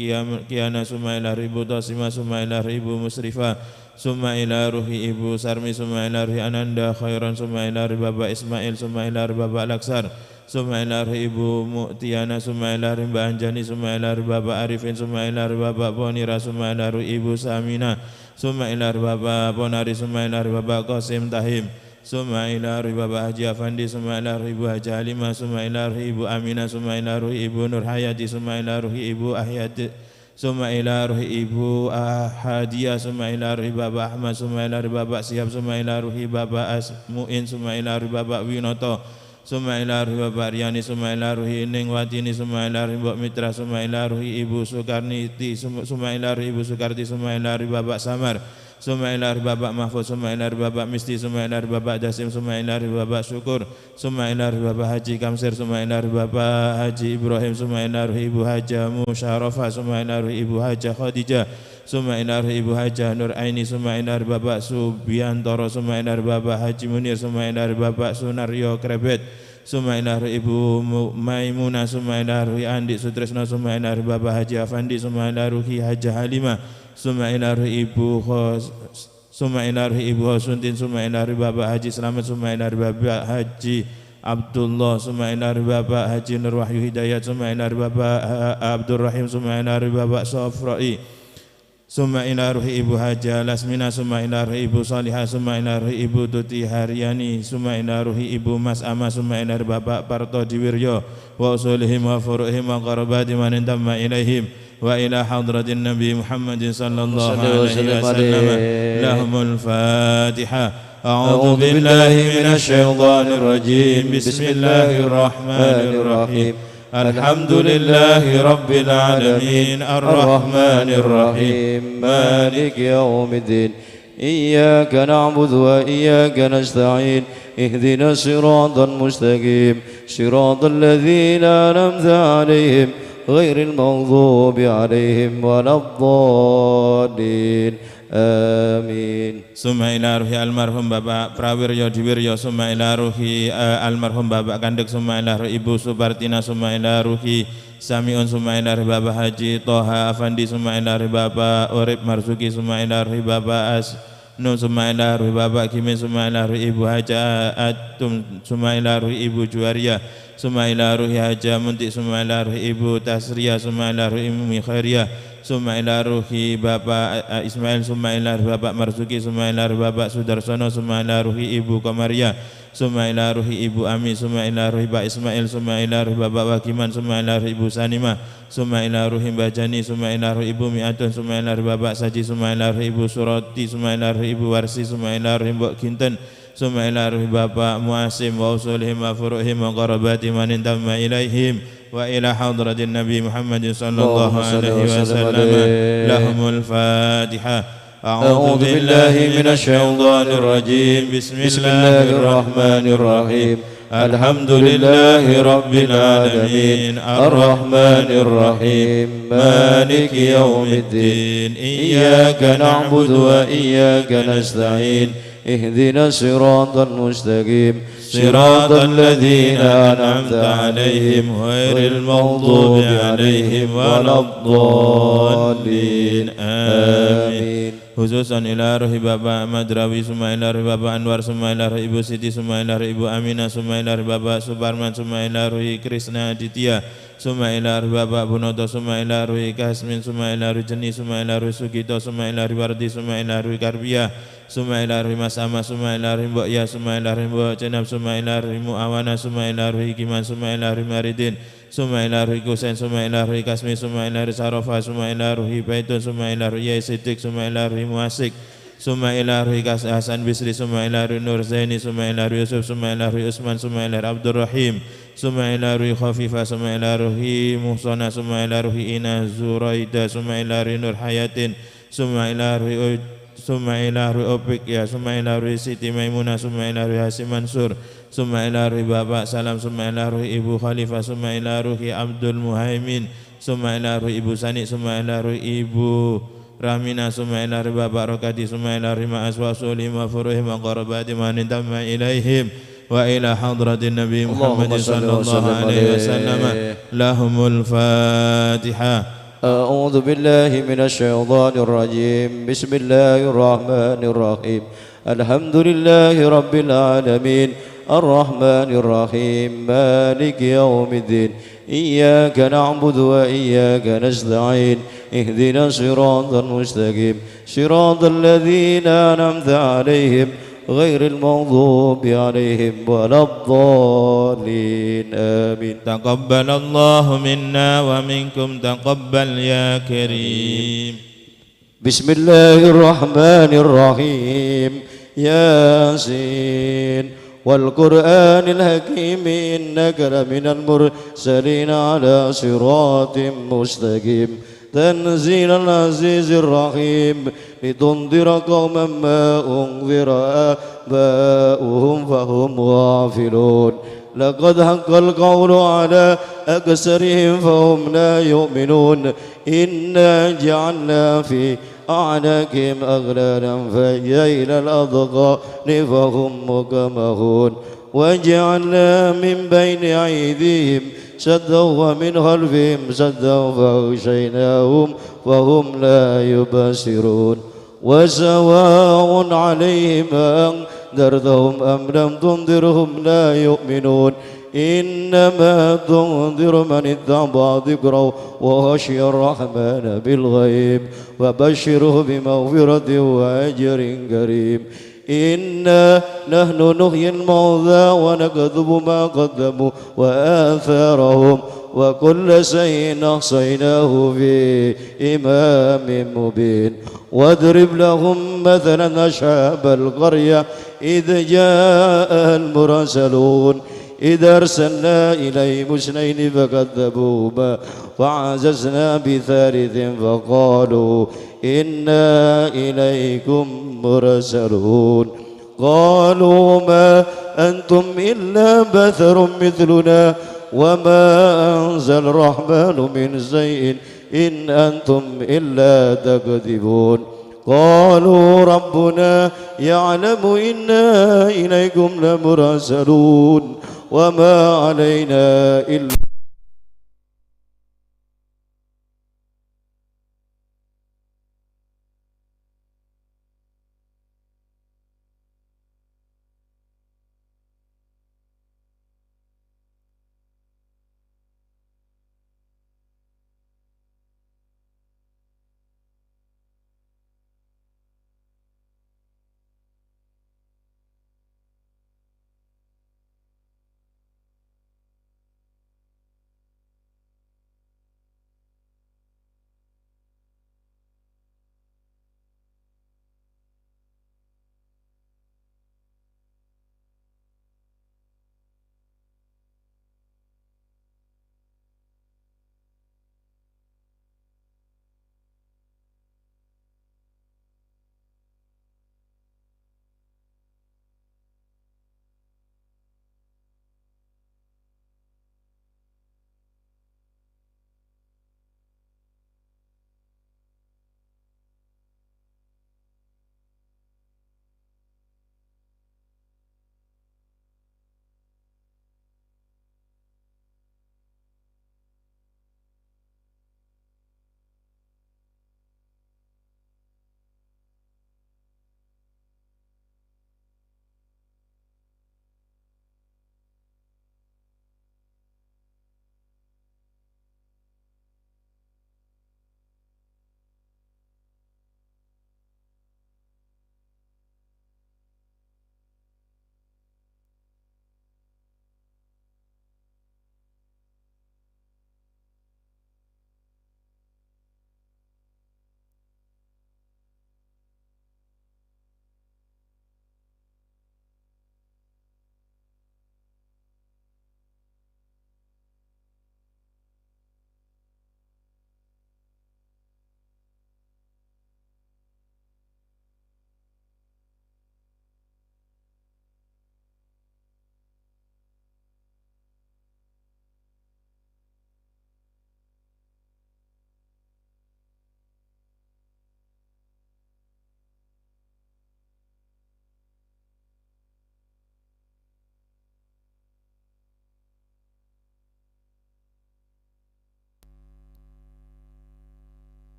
Kiana summa ila ruhi Ibu Tasima summa ila ruhi Ibu Musrifa summa ila ruhi Ibu Sarmi summa ila ruhi Ananda Khairan summa ila ruhi Bapak Ismail summa ila ruhi Bapak Laksar summa ila ruhi Ibu Mu'tiana summa ila ruhi Mbak Anjani summa ila ruhi Bapak Arifin summa ila ruhi Bapak Ponira summa ila ruhi Ibu Samina summa ila ruhi Bapak Ponari summa ila ruhi Bapak Qasim Tahim summa ila ruhi Bapak Haji Afandi summa ila ruhi Ibu Haji Halimah summa ila ruhi Ibu Aminah summa ila ruhi Ibu Nur Hayati summa ila ruhi Ibu Ahyati summa ila ruhi Ibu Ahadiyah summa ila ruhi Bapak Ahmad summa ila ruhi Bapak Sihab summa ila ruhi Bapak Asmuin summa ila ruhi Bapak Winoto summa ila ruhi Bapak Riani summa ila ruhi Ning Watini summa ila ruhi Mbok Mitra summa ila ruhi Ibu Sukarniti summa ila ruhi Ibu Sukarti summa ila ruhi Bapak Samar Summa ila arwah Bapak Mahfuz, summa ila arwah Bapak Misti, summa ila arwah Bapak Dasim, summa ila arwah Bapak Syukur, summa ila arwah Bapak Haji Kamsir, summa ila arwah Bapak Haji Ibrahim, summa ila arwah Ibu Haja Musyarafah, summa ila arwah Ibu Haja Khadijah, summa ila arwah Ibu Haja Nur Aini, summa ila arwah Bapak Subiantoro, summa ila arwah Bapak Haji Munir, summa ila arwah Bapak Sunaryo Krebet, summa ila arwah Ibu Maimunah, summa ila arwah Andi Sutrisno, summa ila arwah Bapak Haji Afandi, summa ila arwah Haja Halimah, summa ila arwah Ibu Khos, summa ila arwah Ibu Hosuntin, summa ila arwah Bapak Haji Slamet, summa ila arwah Bapak Haji Abdullah, summa ila arwah Bapak Haji Nur Wahyu Hidayat, summa ila arwah Bapak Abdurrahim, summa ila arwah Bapak Sofroi, summa ila arwah Ibu Haja Lasmina, summa ila arwah Ibu Salihah, summa ila arwah Ibu Tuti Haryani, summa ila arwah Ibu Mas Ama, summa ila arwah Bapak Parto Diwiryo, wa usulihim wa furu'ihim wa qarabati man intamma ilaihim, wa ila hadratin Nabi Muhammadin sallallahu alaihi wasallam. Lahumul Fatihah. A'udzu billahi minasy syaithanir rajim. Bismillahirrahmanirrahim. Alhamdulillahi rabbil alamin, arrahmanir rahim, maliki yaumiddin. Iyyaka na'budu wa iyyaka nasta'in. Ihdinas siratal mustaqim, siratal ladzina an'amta 'alaihim, ghairil maghdubi 'alaihim waladdallin. Amin. Summa ila ruhi almarhum Bapak Prawiryo Diwiryo, summa ila ruhi almarhum Bapak Kandek, summa ila ruhi Ibu Subartina, summa ila ruhi Samiun, summa ila ruhi Bapak Haji Toha Afandi, summa ila ruhi Bapak Urip Marzuki, summa ila ruhi Bapak Asnu, summa ila ruhi Bapak Kimin, summa ila ruhi Ibu Haja Atum, summa ila ruhi Ibu Juwaria, summa ila ruhi Haja Muntik, summa ila ruhi Ibu Tasriya, summa ila ruhi Umi Khairiyah, summa ila ruhi Bapak Ismail, summa ila ruhi Bapak Marzuki, summa ila ruhi Bapak Sudarsono, summa ila ruhi Ibu Komaria, summa ila ruhi Ibu Ami, summa ila ruhi Pak Ismail, summa ila ruhi Bapak Wakiman, summa ila ruhi Ibu Sanimah, summa ila ruhi Mbah Jani, summa ila ruhi Ibu Miatun, summa ila ruhi Bapak Saji, summa ila ruhi Ibu Surati, summa ila ruhi Ibu Warsi, summa ila ruhi Mbok Kinten, summa ila ruhi Bapak Muasim, wa usulihim wa furuhim wa qarabati man intamma ilaihim, wa ila hadratin Nabi Muhammadin sallallahu alaihi wasallam. Lahumul Fatihah. A'udzu billahi minasy syaithanir rajim. Bismillahirrahmanirrahim. Alhamdulillahi rabbil alamin, arrahmanir rahim, maliki yaumiddin. Iyyaka na'budu wa iyyaka nasta'in. Ihdinas siratal mustaqim, siratal ladzina an'amta 'alaihim, ghairil maghdubi 'alaihim waladdallin. Amin. Khususan ila ruhi Bapak Madrawi, summa ila ruhi Bapak Anwar, summa ila ruhi Ibu Siti, summa ila ruhi Ibu Aminah, summa ila ruhi Bapak Suparman, summa ila ruhi Krisna Aditya, summa ila ruhi Bapak Bunoto, summa ila ruhi Kasmin, summa ila ruhi Jeni, summa ila ruhi Sugito, summa ila ruhi Wardi, summa ila ruhi Karbiyah, summa ila ruhi Mas Ama, summa ila ruhi Mbok Ya, summa ila ruhi Mbok Jenab, summa ila ruhi Muawana, summa ila ruhi Kiman, summa ila ruhi Maridin, summa ila ruhi Kusen, summa ila ruhi Kasmi, summa ila ruhi Sarofa, summa ila ruhi Baitun, summa ila ruhi Yai Sidik, summa ila ruhi Muasik, summa ila ruhi Hasan Bisri, summa ila ruhi Nur Zaini, summa ila ruhi Yusuf, summa ila ruhi Usman, summa ila ruhi Abdurrahim, summa ila ruhi Khafifah, summa ila ruhi Muhsana, summa ila ruhi Ina Zuraida, summa ila ruhi Nur Hayatin, summa ila ruhi Opik ya, summa ila ruhi Siti Maimunah, summa ila ruhi Hasim Mansur, summa ila ruhi Bapak Salam, summa ila ruhi Ibu Khalifah, summa ila ruhi Abdul Muhaimin, summa ila ruhi Ibu Sani, summa ila ruhi Ibu Ramina, summa ila ruhi Bapak Rokadi, summa ila ruhi Ma'as wa usulihim wa furuhim wa qarabati man intamma ilaihim, wa ila hadratin Nabi Muhammad sallallahu alaihi wasallam. Lahumul Fatihah. أعوذ بالله من الشيطان الرجيم. بسم الله الرحمن الرحيم. الحمد لله رب العالمين، الرحمن الرحيم، مالك يوم الدين. إياك نعبد وإياك نستعين. اهدنا الصراط المستقيم، صراط الذين أنعمت عليهم، غير المغضوب عليهم ولا الضالين. آمين. تقبل الله منا ومنكم، تقبل يا كريم. بسم الله الرحمن الرحيم. ياسين والقرآن الحكيم، إنك لمن المرسلين على صراط مستقيم. تنزيل العزيز الرحيم لتنذر قوما ما أنذر آباؤهم فهم غافلون. لقد حق القول على أكثرهم فهم لا يؤمنون. إنا جعلنا في أعناقهم أغلالا فهي إلى الأذقان فهم مقمحون. وجعلنا من بين أيديهم سدا ومن خلفهم سدا فأغشيناهم فهم لا يبصرون. وسواء عليهم أنذرتهم أم لم تنذرهم لا يؤمنون. إنما تنذر من اتبع ذكره وخشي الرحمن بالغيب وبشره بمغفرة وأجر كريم. إنا نحن نحيي الموتى ونكتب ما قدموا وآثارهم وكل شيء أحصيناه في إمام مبين. واضرب لهم مثلا أصحاب القرية إذ جاء المرسلون إذا أرسلنا إليهم اثنين فكذبوهما فعززنا بثالث فقالوا إنا إليكم مرسلون. قالوا ما أنتم إلا بشر مثلنا وما أنزل الرحمن من شيء إن أنتم إلا تكذبون. قالوا ربنا يعلم إنا إليكم لمرسلون وما علينا إلا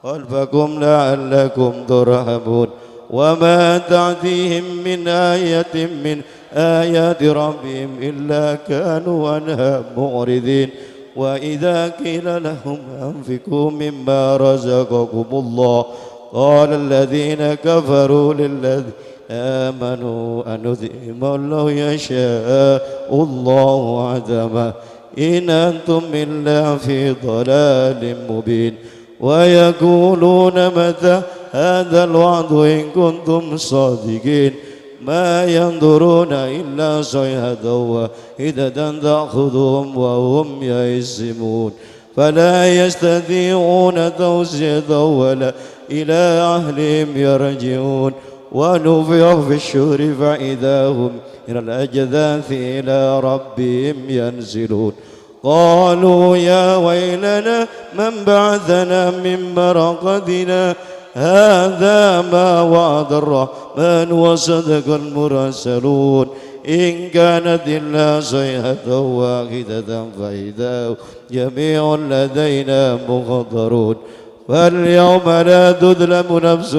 خلفكم لعلكم ترحمون. وما تأتيهم من آية من آيات ربهم إلا كانوا عنها معرضين. وإذا قيل لهم أنفقوا مما رزقكم الله قال الذين كفروا للذين آمنوا أنذئم لو يشاء الله عدما إن أنتم إلا في ضلال مبين. ويقولون متى هذا الوعد إن كنتم صادقين. ما ينظرون إلا صيحة واحدة تأخذهم وهم يئسون. فلا يستطيعون توصية ولا إلى أهلهم يرجعون. ونفخ في الشور فإذا هم إلى الأجداث إلى ربهم ينزلون. قالوا يا ويلنا من بعثنا من مرقدنا هذا ما وعد الرحمن وصدق المرسلون. إن كانت إلا صيحة واحدة فإذا جميع لدينا محضرون. فاليوم لا تظلم نفس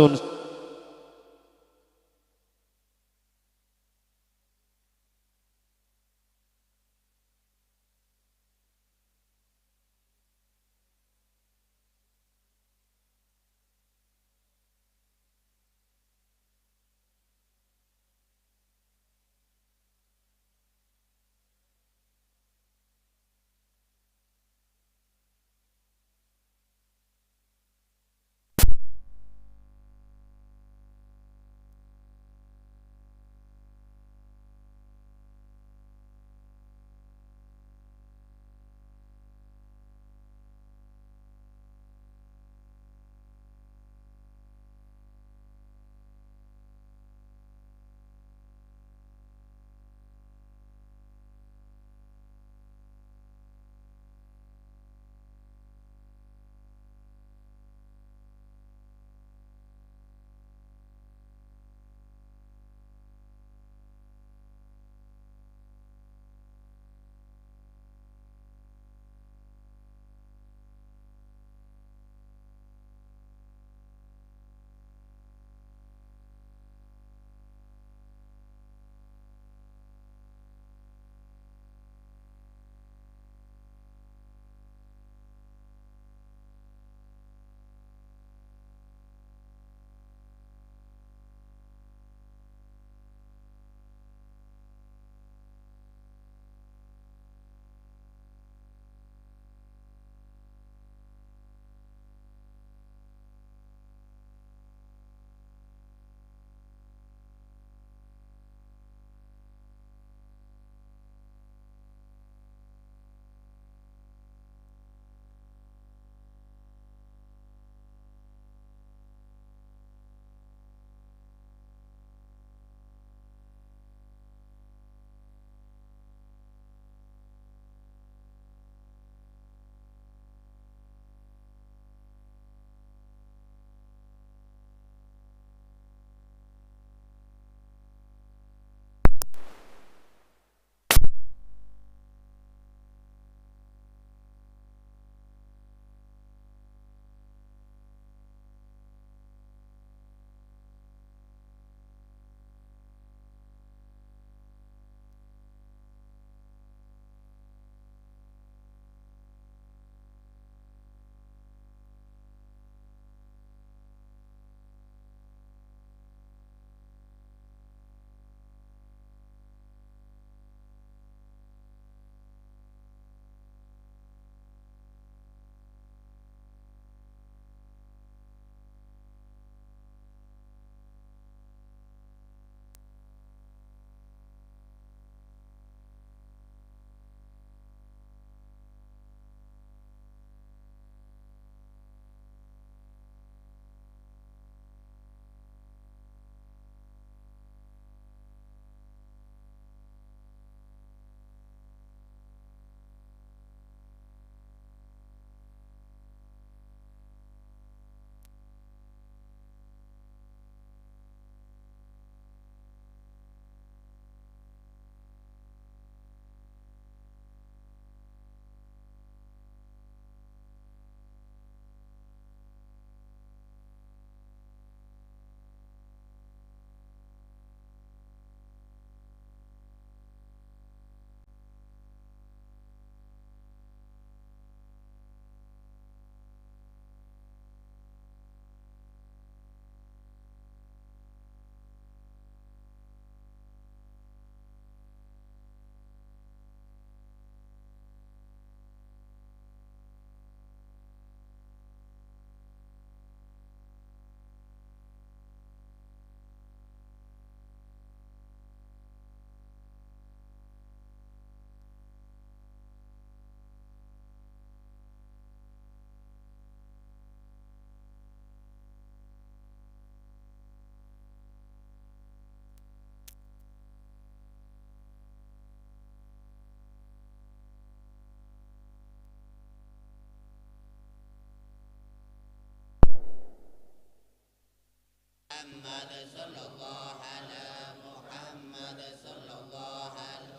صلى الله على محمد صلى الله على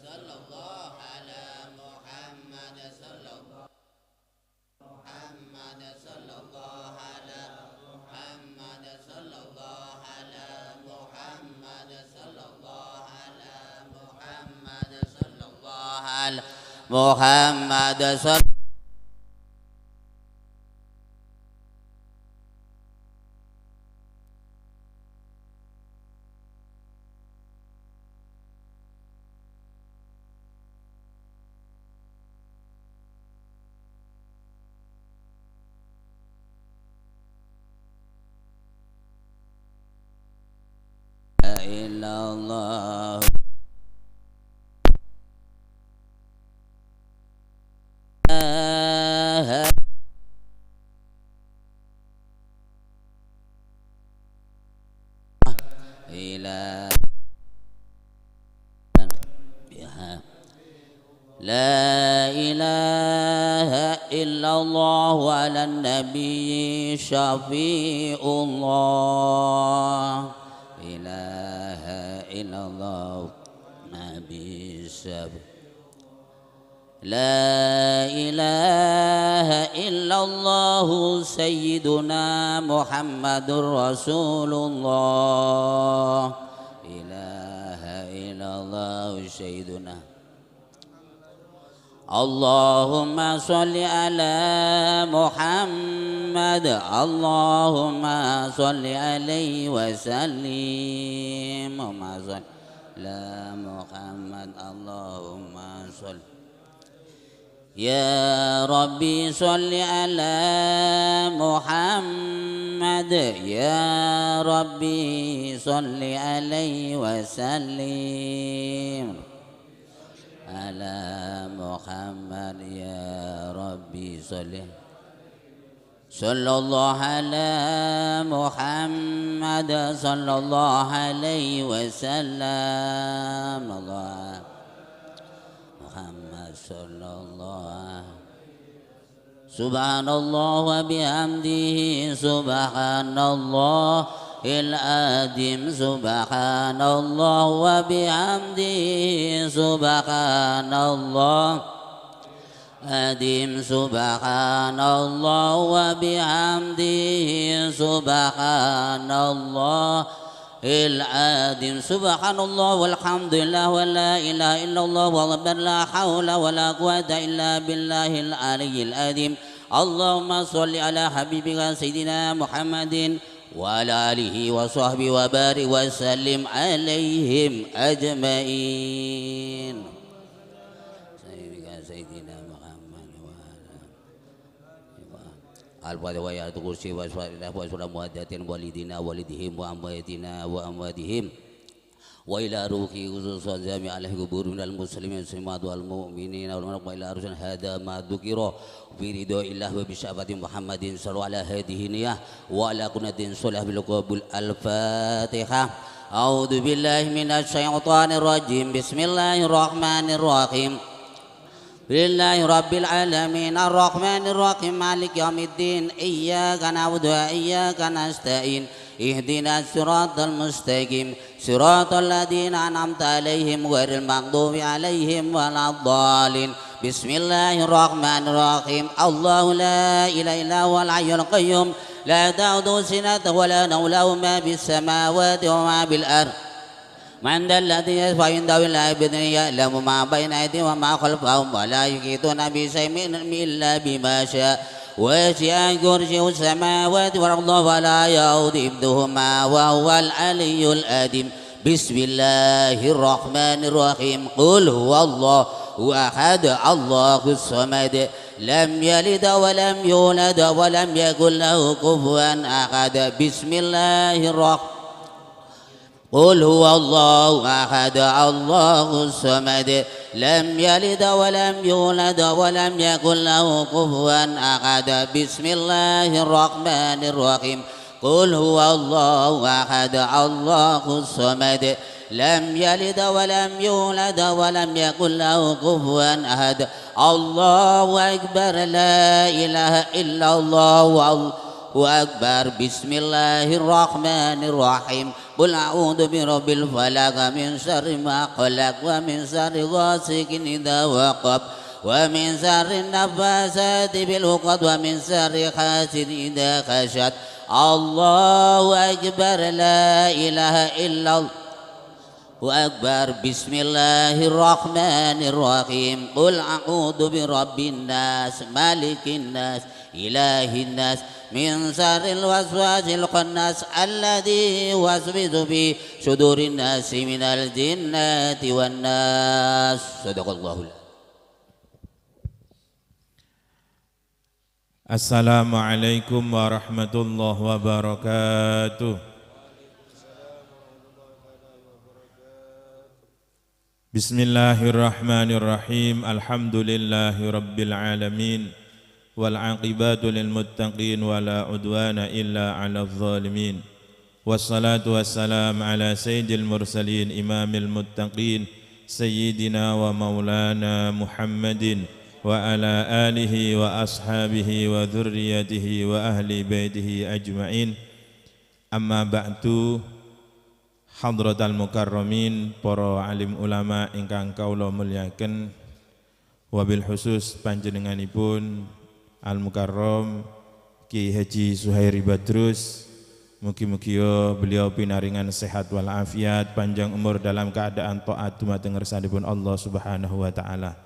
صلى الله على محمد صلى الله محمد صلى الله على محمد صلى الله على محمد صلى الله على محمد صلى الله على محمد صلى إلا الله. إلى بها لا إله إلا الله وعلى النبي شفيع الله. إله إلا الله نبي شفيع. لا إله إلا الله سيدنا محمد رسول الله. إله إلا الله سيدنا. اللهم صل على محمد. اللهم صل عليه وسلم. اللهم صل على محمد. اللهم صل. يا ربي صل على محمد. يا ربي صل عليه وسلم على محمد. يا ربي صل. صلى الله على محمد صلى الله عليه وسلم. الله محمد صلى الله. سبحان الله وبحمده سبحان الله العظيم. سبحان الله وبحمده سبحان الله العظيم. سبحان الله وبحمده سبحان الله العظيم. سبحان الله والحمد لله ولا إله إلا الله والله لا حول ولا قوة إلا بالله العلي العظيم. اللهم صل على حبيبك سيدنا محمد وعلى آله وصحبه وبارك وسلم عليهم أجمعين. سيدنا محمد وعلى الفاتحة والكرسي والسلام مودة والدينا والدهم وأمواتنا وأمواتهم وإلى روحي خصوصا جميع القبور من المسلمين والمسلمات والمؤمنين والمؤمنات وإلى رسول هذا ما ذكر في رضا الله وبشفاعة محمد صلى الله على هذه النية وعلى كنة صلح بالقبول. الفاتحة. أعوذ بالله من الشيطان الرجيم. بسم الله الرحمن الرحيم. لله رب العالمين الرحمن الرحيم مالك يوم الدين. إياك نعبد وإياك نستعين. اهدنا الصراط المستقيم صراط الذين أنعمت عليهم غير المغضوب عليهم ولا الضالين. بسم الله الرحمن الرحيم. الله لا إله إلا هو الحي القيوم لا تأخذه سنة ولا نوم له ما في السماوات وما في الأرض. من ذا الذي يشفع عنده إلا بإذنه يعلم ما بين أيديهم وما خلفهم ولا يحيطون بشيء من علمه إلا بما شاء. وسع كرسيه السماوات والأرض ولا يؤوده حفظهما وهو العلي العظيم. بسم الله الرحمن الرحيم. قل هو الله أحد الله الصمد لم يلد ولم يولد ولم يكن له كفوا أحد. بسم الله الرحمن. قل هو الله أحد الله الصمد لم يلد ولم يولد ولم يكن له كفوا أحد. بسم الله الرحمن الرحيم. قل هو الله أحد الله الصمد لم يلد ولم يولد ولم يكن له كفوا أحد. الله أكبر لا إله إلا الله Akbar. Bismillahirrahmanirrahim. Qul a'udzu birabbil falaq min syarri ma khalaq wa min syarri ghasiqin idza waqab wa min syarri nafasati bil 'uqad wa min syarri hasidin idza hasad. Allahu akbar, la ilaha illallah. Akbar. Bismillahirrahmanirrahim. Qul a'udzu birabbin nas, malikin nas, ilahin nas, min syarril waswasil khannas alladzi yuwaswisu fi sudurin nas minal jinnati wan nas. Shadaqallahul. Assalamualaikum warahmatullahi wabarakatuh. Bismillahirrahmanirrahim. Alhamdulillahi rabbil alamin wal aqibatu lil muttaqin wala udwana illa 'alal zalimin. Wassalatu wassalam ala sayyidil mursalin imamil muttaqin sayyidina wa maulana Muhammadin wa ala alihi wa ashabihi wa dzurriyyatihi wa ahli baitihi ajmain. Amma ba'du. Hadratal mukarramin, para alim ulama ingkang kawula mulyakaken, wabil khusus panjenenganipun Al Mukarram Ki Haji Suhairi Badrus, mugi-mugi beliau pinaringan sehat walafiat, panjang umur dalam keadaan taat dumateng ngersanipun Allah Subhanahu wa taala.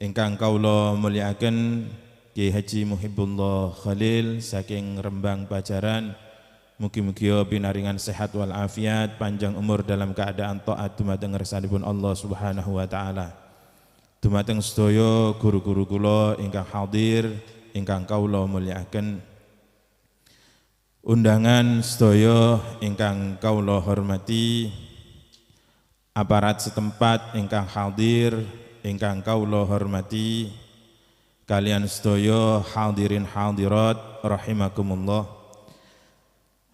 Ingkang kawula mulyakaken Ki Haji Muhibbullah Khalil saking Rembang Pajaran, mugi-mugi pinaringan sehat walafiat, panjang umur dalam keadaan taat dumateng ngersanipun Allah Subhanahu wa taala. Dumateng sedaya guru-guru kula ingkang hadir, ingkang kawula mulyakaken, undangan sedaya ingkang kawula hormati, aparat setempat ingkang hadir ingkang kawula hormati, kalian sedaya hadirin hadirat rahimakumullah.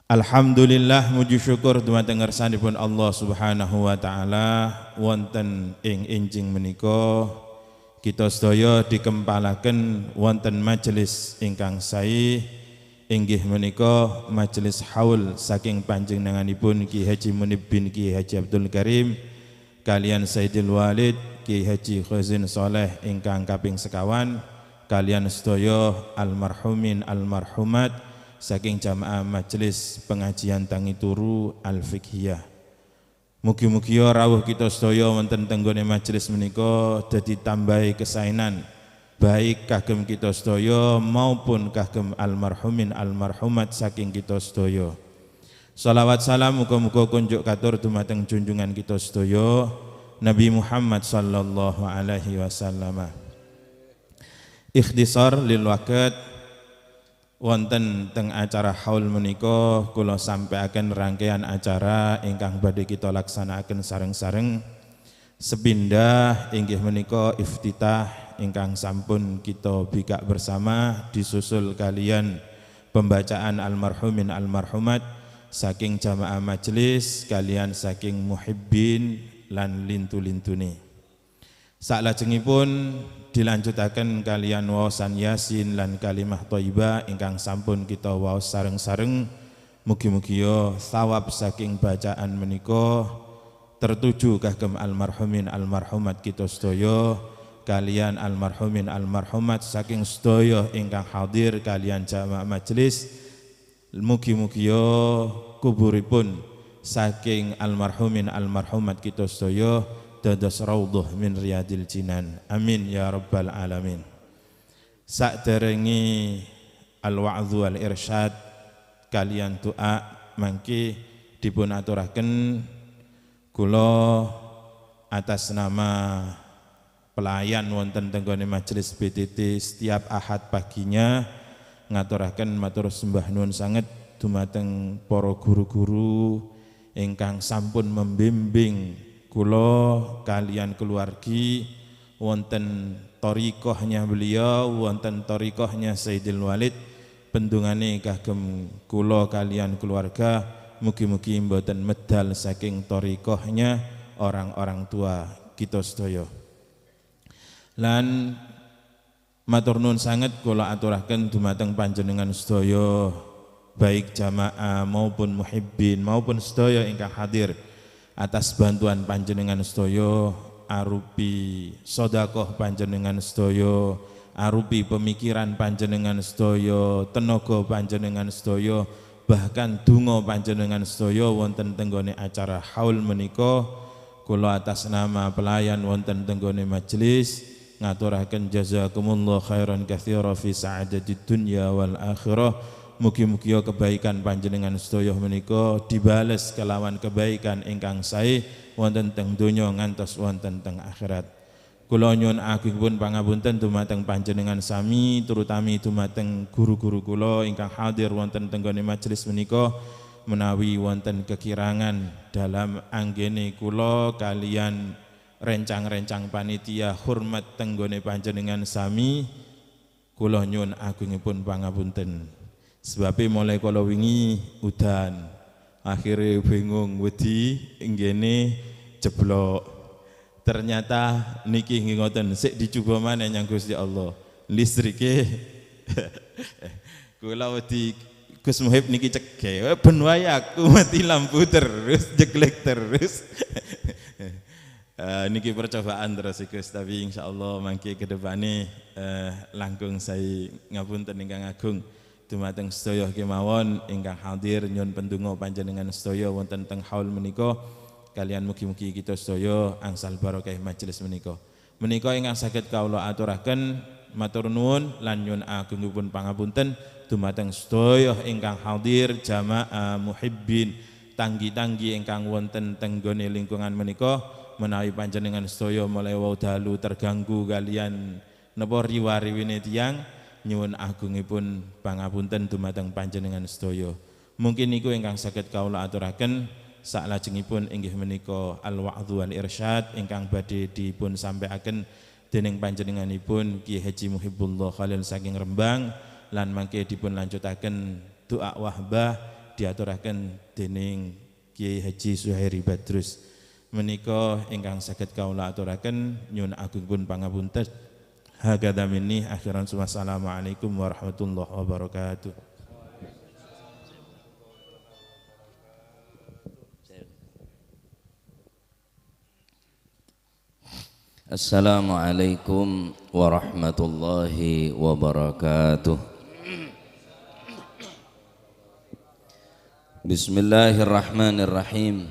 Alhamdulillah, muji syukur dumateng ngersanipun Allah Subhanahu wa taala wonten ing enjing menika kita sedaya dikempalaken wonten majelis ingkang sae, inggih menika majelis haul saking panjenenganipun Ki Haji Munib bin Ki Haji Abdul Karim kalian Sayyidil Walid Ki Haji Khazin Soleh ingkang kaping sekawan, kalian sedaya almarhumin almarhumat saking jamaah majelis pengajian Tangi Turu Al-Fiqhiyah. Mugi-mugi rawuh kita sedaya wonten tenggone majelis menika dadi tambahi kesainan baik kagem kita sedaya maupun kagem almarhumin almarhumat saking kita sedaya. Salawat salam muga-muga kunjuk katur dumateng junjungan kita sedaya Nabi Muhammad sallallahu alaihi wasallam. Ikhtisar lil waqt, wonten teng acara haul menika kula sampaiaken rangkaian acara ingkang badhe kita laksanakaken sareng-sareng. Sepindah inggih menika iftitah ingkang sampun kita bikak bersama, disusul kalian pembacaan almarhumin almarhumat saking jamaah majelis kalian saking muhibbin lan lintu-lintune. Saklajengipun dilanjutaken kalian waosan Yasin lan kalimah thayyibah ingkang sampun kita waos sareng-sareng. Mugi-mugi thawab saking bacaan menika tertuju kagem almarhumin almarhumat kita sedaya kalian almarhumin almarhumat saking sedaya ingkang hadir kalian jamaah majelis. Mugi-mugi kuburipun saking almarhumin almarhumat kita sedaya dados raudhah min riyadil jinan. Amin ya rabbal alamin. Sakderenge al-wa'dhu wal irsyad kalian doa mangke dipun aturaken kula atas nama pelayan wonten tenggone majelis BTT setiap Ahad paginya ngaturaken matur sembah nuwun sanget dumateng para guru-guru ingkang sampun membimbing kula kalian keluargi wonten thariqahnya beliau, wonten thariqahnya Sayyidil Walid, bendungane kagem kula kalian keluarga mugi-mugi mboten medal saking thariqahnya orang-orang tua kita sedaya. Lan Matur nuwun sanget kula aturaken dumateng panjenengan sedaya, baik jamaah maupun muhibbin maupun sedaya ingkang hadir atas bantuan panjenengan sedaya, arupi sedekah panjenengan sedaya, arupi pemikiran panjenengan sedaya, tenaga panjenengan sedaya, bahkan donga panjenengan sedaya wonten tenggone acara haul menika. Kula atas nama pelayan wonten tenggone majelis ngaturaken jazakumullah khairan katsira fi sa'adatid dunya wal akhirah. Mugi-mugi kebaikan panjenengan sedaya menika dibales kelawan kebaikan ingkang sae wonten teng donya ngantos wonten teng akhirat. Kula nyuwun agungipun pangapunten dumateng panjenengan sami, terutami dumateng guru-guru kula ingkang hadir wonten tenggone majelis menika, menawi wonten kekirangan dalam anggene kula kalian rencang-rencang panitia hormat tenggone panjenengan sami, kula nyuwun agungipun pangapunten. Sebabe mulai kala wingi udan, akhire bingung wedi nggene jeblok. Ternyata niki nggih ngoten, sik dicoba maneh nyang Gusti Allah. Listrike kula wedi Gus Muhib niki cegah, ben wae aku mati lampu terus, jeglek terus. Niki percobaan terus Gus, tapi insyaallah mangke kedepane langkung saya ngapunten ingkang agung dumateng sedaya kemawon ingkang hadir nyuwun pendonga panjenengan sedaya wonten teng haul menika, kalian mugi-mugi kita sedaya angsal barokah majelis menika. Menika ingkang saged kawula aturaken, matur nuwun lan nyuwun agungipun pangapunten dumateng sedaya ingkang hadir, jamaah muhibbin, tanggi-tanggi ingkang wonten tenggone lingkungan menika, menawi panjenengan sedaya mulai wau dalu terganggu kalian napa riwa-riwine tiyang, nyuwun agungipun pangapunten dumateng panjenengan sedaya. Mungkin niku ingkang saged kawula aturaken. Saklajengipun inggih menika al-wa'dhu wal irsyad ingkang badhe dipun sampaiaken dening panjenenganipun Ki Haji Muhibbullah Khalil saking Rembang, lan mangke dipun lanjutaken doa wahbah diaturaken dening Ki Haji Suhairi Badrus. Menika ingkang saged kawula aturaken, nyuwun agungipun pangapunten. Hakadha minni akhiran, wassalamualaikum warahmatullahi wabarakatuh. Assalamualaikum warahmatullahi wabarakatuh. Bismillahirrahmanirrahim.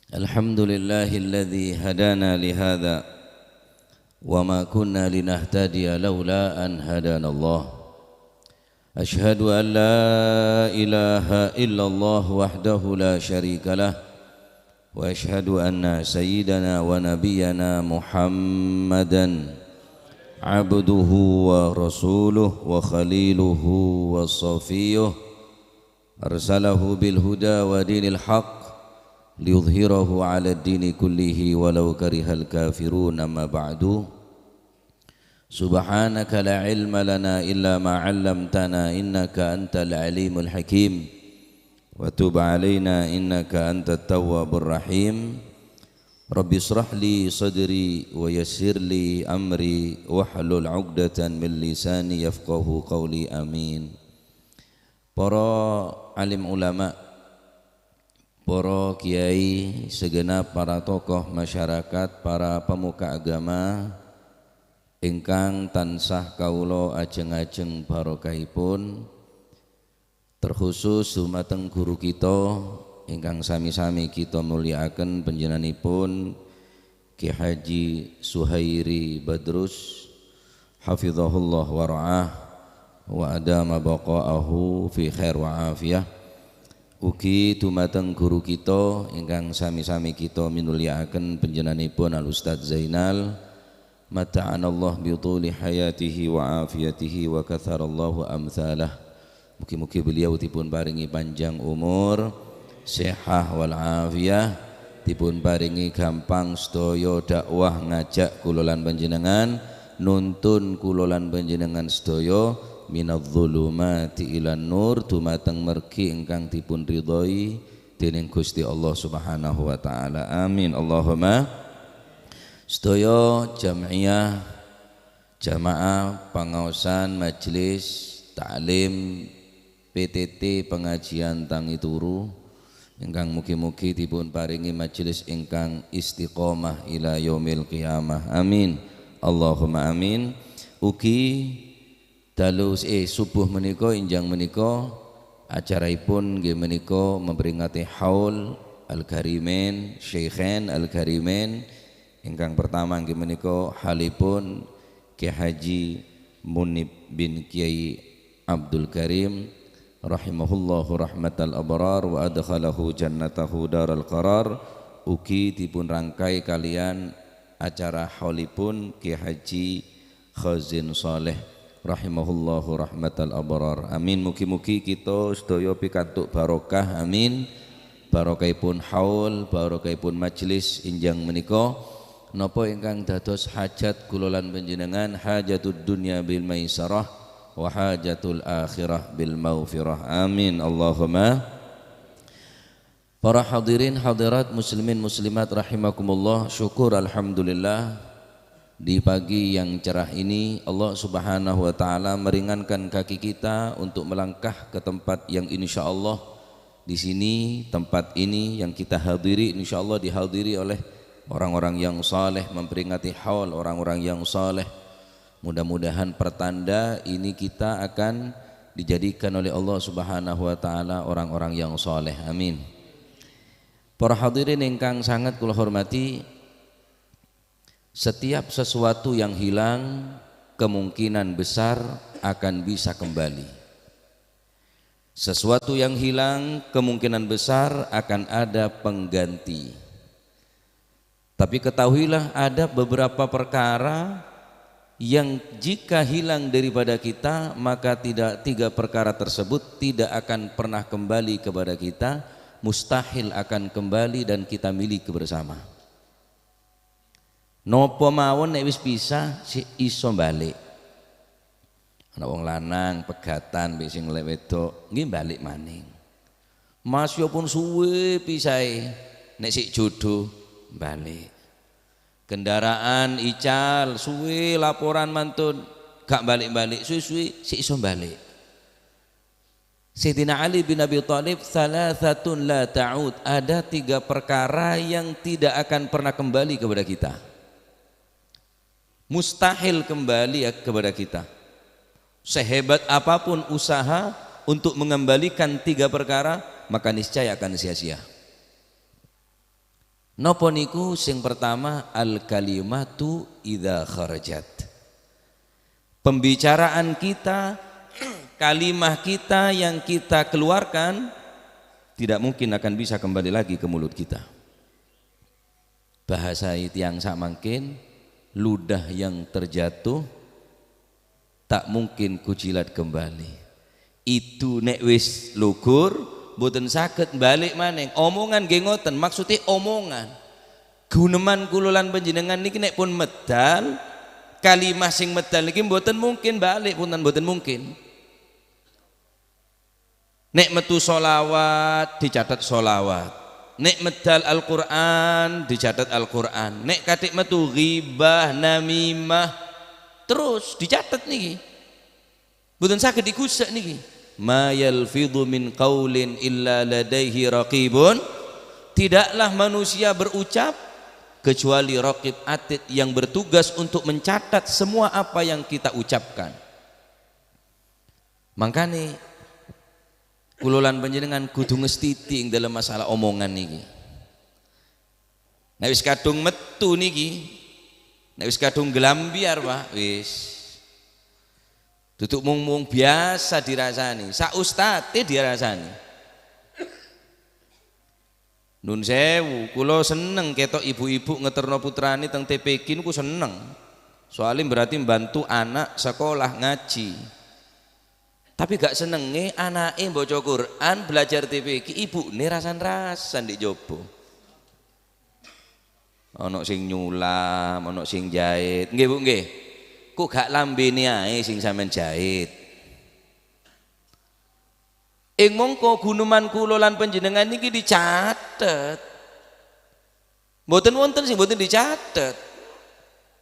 Alhamdulillahilladzi hadana lihadza wa ma kunna linahtadiya laula an hadana Allah. Ashhadu an la ilaha illallah wahdahu la syarika lah. وأشهد أن سيدنا ونبينا محمدا عبده ورسوله وخليله وصفيه، أرسله بالهدى ودين الحق ليظهره على الدين كله ولو كره الكافرون. أما بعد، سبحانك لا علم لنا إلا ما علمتنا إنك أنت العليم الحكيم، وتب علينا إنك أنت التواب الرحيم. رب اشرح لي صدري ويسر لي أمري واحلل عقدة من لساني يفقه قولي، آمين. Para alim ulama, para kiai, segenap para tokoh masyarakat, para pemuka agama ingkang tansah kawula ajeng-ajeng barokahipun, terkhusus dumateng guru kita ingkang sami-sami kita mulyakaken panjenenganipun Ki Haji Suhairi Badrus hafizahullah wa ra'ah wa adama baqa'ahu fi khair wa afiyah. Ugi dumateng guru kita ingkang sami-sami kita minulyakaken panjenenganipun Al Ustaz Zainal, mata'anallah bi tuli hayatihi wa afiyatihi wa katharallahu amsalah. Mugi-mugi beliau dipun paringi panjang umur, sehah wal afiyah, dipun paringi gampang sedaya dakwah ngajak kula lan panjenengan, nuntun kula lan panjenengan sedaya minadz-dzulumati ilan nur dumateng mergi ingkang dipun ridhoi dening Gusti Allah Subhanahu wa taala. Amin. Allahumma. Sedaya jam'iyah Jamaah pengaosan majelis taklim PTT pengajian Tangi Turu ingkang mugi-mugi dipun paringi majelis ingkang istiqomah ila yaumil qiyamah. Amin. Allahumma amin. Ugi dalu subuh menika injang menika acaripun nggih menika memperingati haul Al-Karimin, Syekhain Al-Karimin. Ingkang pertama nggih menika halipun Kiai Haji Munib bin Kiai Abdul Karim rahimahullahu rahmatal abrar wa adkhalahu jannatahu daral qarar. Ugi dipun rangkai kalian acara haulipun Kiai Haji Khazin Saleh rahimahullahu rahmatal abrar. Amin. Mugi-mugi kita sedaya pikantuk barokah. Amin. Barokahipun haul, barokahipun majelis injang menika. Napa ingkang dados hajat kula lan panjenengan, hajatud dunya bil maisarah wa hajatul akhirah bil maghfirah. Amin. Allahumma. Para hadirin hadirat muslimin muslimat rahimakumullah, syukur alhamdulillah di pagi yang cerah ini Allah Subhanahu wa taala meringankan kaki kita untuk melangkah ke tempat yang insyaallah di sini, tempat ini yang kita hadiri insyaallah dihadiri oleh orang-orang yang saleh, memperingati haul orang-orang yang saleh. Mudah-mudahan pertanda ini kita akan dijadikan oleh Allah Subhanahu wa taala orang-orang yang saleh. Amin. Para hadirin ingkang sangat kula hormati, setiap sesuatu yang hilang kemungkinan besar akan bisa kembali. Sesuatu yang hilang kemungkinan besar akan ada pengganti. Tapi ketahuilah ada beberapa perkara yang jika hilang daripada kita, maka tidak, tiga perkara tersebut tidak akan pernah kembali kepada kita, mustahil akan kembali dan kita miliki bersama. Nopo mawon nek wis pisah si iso balik. Ana wong lanang pegatan mbek sing wedok nggih balik maning. Mas yo pun suwe pisahe nek sik jodoh balik. Kendaraan ical suwe laporan mantun gak balik-balik, suwe-suwe sik iso balik. Sayyidina Ali bin Abi Thalib, salasatun la ta'ud, ada tiga perkara yang tidak akan pernah kembali kepada kita, mustahil kembali kepada kita. Sehebat apapun usaha untuk mengembalikan tiga perkara, maka niscaya akan sia-sia. Napa niku? Sing pertama, al kalimatu idza kharajat. Pembicaraan kita, kalimah kita yang kita keluarkan tidak mungkin akan bisa kembali lagi ke mulut kita. Bahasa yang samangkin, ludah yang terjatuh tak mungkin kujilat kembali. Itu nek wis lugur mboten saged balik maneh. Omongan nggih ngoten, maksudnya omongan. Guneman kula lan panjenengan niki nek pun medal, kalimah sing medal niki mboten mungkin balik, punten mboten mungkin. Nek metu sholawat dicatat sholawat, nek medal Al-Qur'an dicatat Al-Qur'an, nek katik metu ghibah namimah terus dicatat niki. Mboten saged digusek niki. Ma yalfidhu min qaulin illa ladaihi raqibun. Tidaklah manusia berucap kecuali raqib atid yang bertugas untuk mencatat semua apa yang kita ucapkan. Makane kula lan panjenengan kudu ngestiti ing dalam masalah omongan niki. Nek wis kadung metu niki, nek wis kadung glambiar Pak, wis duduk mung-mung biasa dirasani, sak ustate dirasani. Nun sewu, kula seneng ketok ibu-ibu ngeterno putrane teng TPQ niku seneng. Soalnya berarti membantu anak sekolah ngaji. Tapi gak senenge anake maca Quran, belajar TPQ, ibune rasan-rasan di jobo. Ana sing nyulam, ana sing jahit. Nggih Bu nggih. Kok gak lambene ae sing sampean jahit. Ing mongko guneman kula lan panjenengan niki dicatet. Mboten wonten sing mboten dicatet.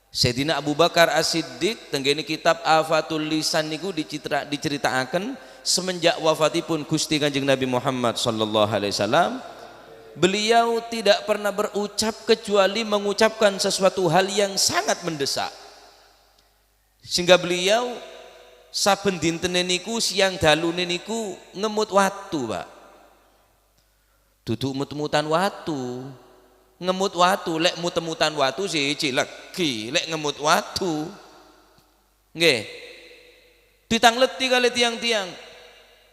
Sayyidina Abu Bakar As-Siddiq tenggene kitab Afatul Lisan niku diceritakaken semenjak wafatipun Gusti Kanjeng Nabi Muhammad sallallahu alaihi wasallam, beliau tidak pernah berucap kecuali mengucapkan sesuatu hal yang sangat mendesak. Sehingga beliau saben dintene niku siang dalune niku ngemut watu, Pak. Duduk mut-mutan watu. Ngemut watu, lek mut-mutan watu siji legi, lek ngemut watu. Nggih. Ditangleti kali tiang-tiang.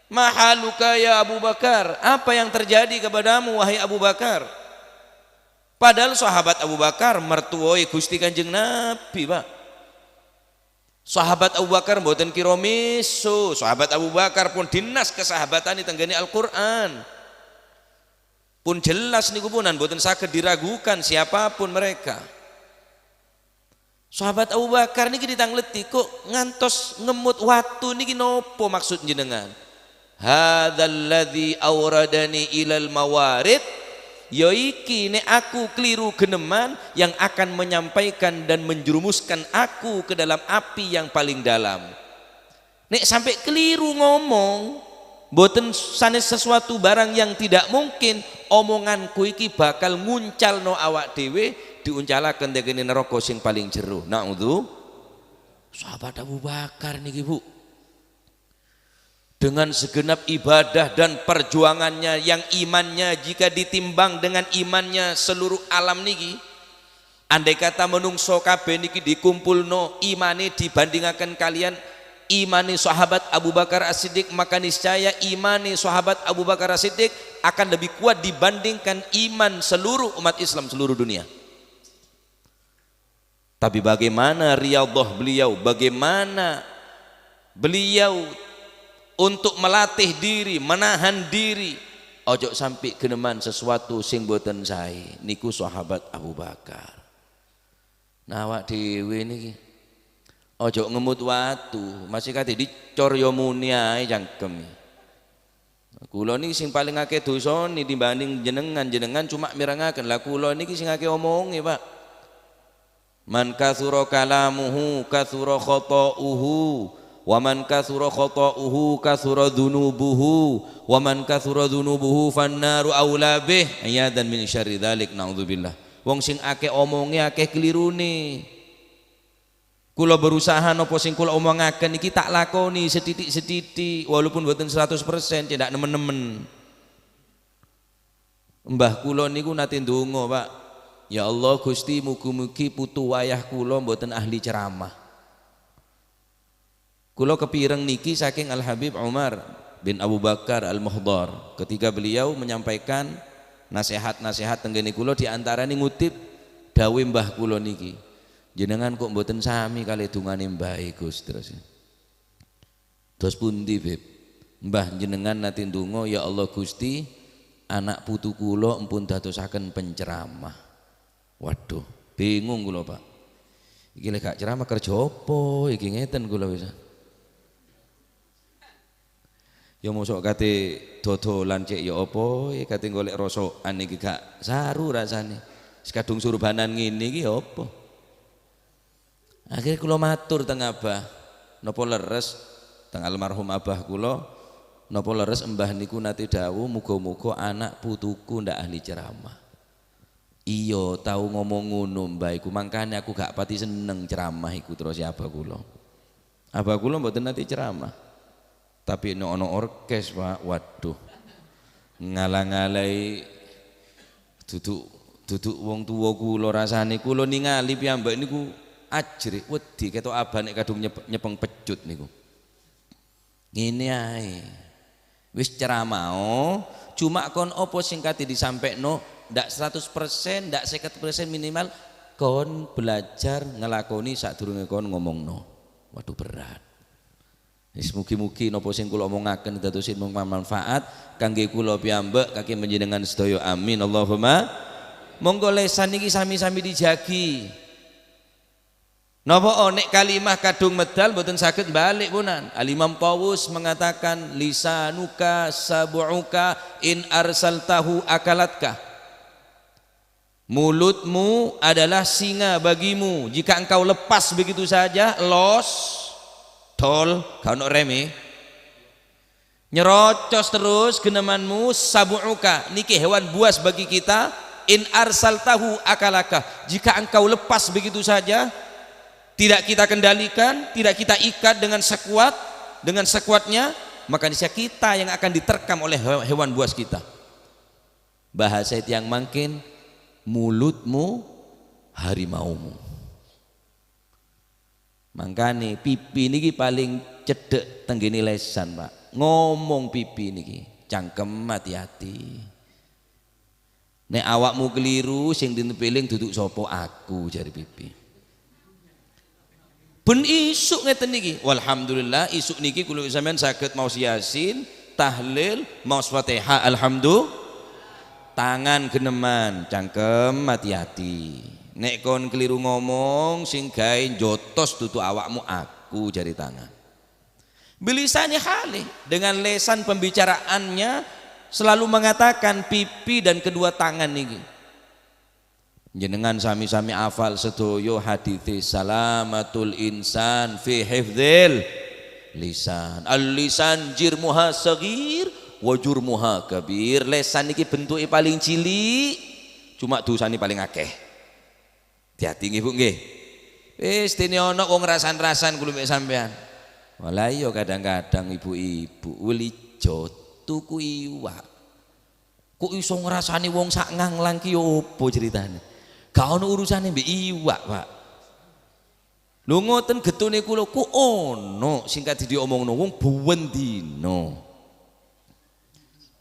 Mahaluka ya Abu Bakar, apa yang terjadi kepadamu wahai Abu Bakar? Padahal sahabat Abu Bakar mertuoi Gusti Kanjeng Nabi, Pak. Sahabat Abu Bakar mboten kira miso, sahabat Abu Bakar pun dinas kesahabatan di tenggene Al-Qur'an. Pun jelas niku punan mboten saged diragukan siapapun mereka. Sahabat Abu Bakar niki ditangleti kok ngantos ngemut watu niki nopo maksud jenengan? Hadzal ladzi awradani ilal mawarid, ya iki nek aku keliru geneman yang akan menyampaikan dan menjerumuskan aku ke dalam api yang paling dalam. Nek sampai keliru ngomong mboten sanes sesuatu barang yang tidak mungkin, omonganku iki bakal nguncalno awak dhewe diuncalaken tengene neraka sing paling jero. Naudzu. Sahabat Abu Bakar niki, Bu, dengan segenap ibadah dan perjuangannya yang imannya jika ditimbang dengan imannya seluruh alam niki, andai kata menungso kabeh niki dikumpulno imane dibandingaken kalian imani sahabat Abu Bakar As-Siddiq, maka niscaya imani sahabat Abu Bakar As-Siddiq akan lebih kuat dibandingkan iman seluruh umat Islam seluruh dunia. Tapi bagaimana riyadhah beliau, bagaimana beliau untuk melatih diri, menahan diri, ojo sampai geneman sesuatu sing boten sae. Niku sahabat Abu Bakar. Nah, awak dhewe niki ojo ngemut watu, masih kate dicor yo muni ae cangkem. Kula niki sing paling akeh dosane dibanding jenengan, jenengan cuma mirengaken. Lah kula niki sing akeh omonge, Pak. Man katsura kalamuhu katsura khata'uhu, wa man katsura khata'uhu katsura dzunubuhu, wa man katsura dzunubuhu fannaru aula bih, ayadan min syarri dzalik, naudzubillah. Wong sing akeh omonge akeh kelirune. Kula berusaha napa sing kula omongaken iki tak lakoni sethithik-sethithik walaupun mboten 100% tidak nemen-nemen. Mbah kula niku nate ndonga, Pak. Ya Allah Gusti, mugi-mugi putu wayah kula mboten ahli ceramah. Kula kepireng niki saking Al Habib Umar bin Abu Bakar Al Muhdar ketika beliau menyampaikan nasihat-nasihat tenggene kula, diantarane ngutip dawuh mbah kula niki. Jenengan kok mboten sami kali dungane mbah Gus terus. Terus pundi, Beb? Mbah jenengan nate ndonga, ya Allah Gusti, anak putu kula empun dadosaken penceramah. Waduh, bingung kula, Pak. Iki lek gak ceramah kerja apa? Iki ngeten kula wis. Ya mosok kate dodolan cek ya apa, kate golek rosokan iki gak saru rasane. Sekadung surbanan ngene iki ya apa? Akhirnya kula matur teng abah, napa leres teng almarhum abah kula, napa leres embah niku nate dawuh muga-muga anak putuku ndak ahli ceramah. Iya, tau ngomong ngono mbah iku, mangkane aku gak pati seneng ceramah iku terus ya abah kula. Abah kula mboten nate ceramah. Tapi nek ana orkes, Pak, waduh. Ngalang-alai duduk wong tuwa kula rasane kula ningali piyambak niku ajrih wedi ketok abah nek kadung nyepeng pecut niku. Ngene ae. Wis ceramah, cuma kon opo sing kate disampekno ndak 100%, ndak 50% minimal kon belajar ngelakoni sadurunge kon ngomongno. Waduh berat. Wis mugi-mugi napa sing kula omongaken dadosin manfaat kangge kula piyambak kangge panjenengan sedaya. Amin Allahumma. Monggo lesan iki sami-sami dijagi. Napa nek kalimah kadung medal mboten saged balik punan. Al Imam Tawus mengatakan lisanuka sab'uka in arsaltahu akalatka. Mulutmu adalah singa bagimu. Jika engkau lepas begitu saja, los, tol, gak ono reme. Nyerocos terus genemanmu sabu'uka. Niki hewan buas bagi kita. In arsaltahu akalaka. Jika engkau lepas begitu saja, tidak kita kendalikan, tidak kita ikat dengan sekuatnya, maka niscaya kita yang akan diterkam oleh hewan buas kita. Bahasa itu yang mungkin mulutmu harimaumu. Mangkane pipi niki paling cedek tenggene lesan, Pak. Ngomong pipi niki, cangkem hati-hati. Nek awakmu keliru sing ditepiling duduk sapa aku jare pipi. Ben isuk ngeten niki. Walhamdulillah isuk niki kula sampean saged maos Yasin, tahlil, maos Fatihah, alhamdulillah. Tangan geneman, cangkem hati-hati. Nek kon keliru ngomong sing gawe jotos dudu awakmu aku jari tangan. Bilisani hali dengan lesan pembicaraannya selalu mengatakan pipi dan kedua tangan niki. Jenengan sami-sami hafal sedoyo hadits salamatul insan fi hifdzil lisan. Al lisan jirmuha sagir wa jurmuha kabir. Lesan niki bentuke paling cilik, cuma dosane paling akeh. Hati-hati nggih Bu nggih. Wis dene ana wong rasan-rasan kula mek sampean. Walah iya kadang-kadang ibu-ibu welijo tuku iwak. Kok iso ngrasani wong sak nganglang ki opo ceritane? Gak ono urusane mbek iwak, Pak. Lho ngoten getune kula ku ono sing kadi diomongno wong buwen dina.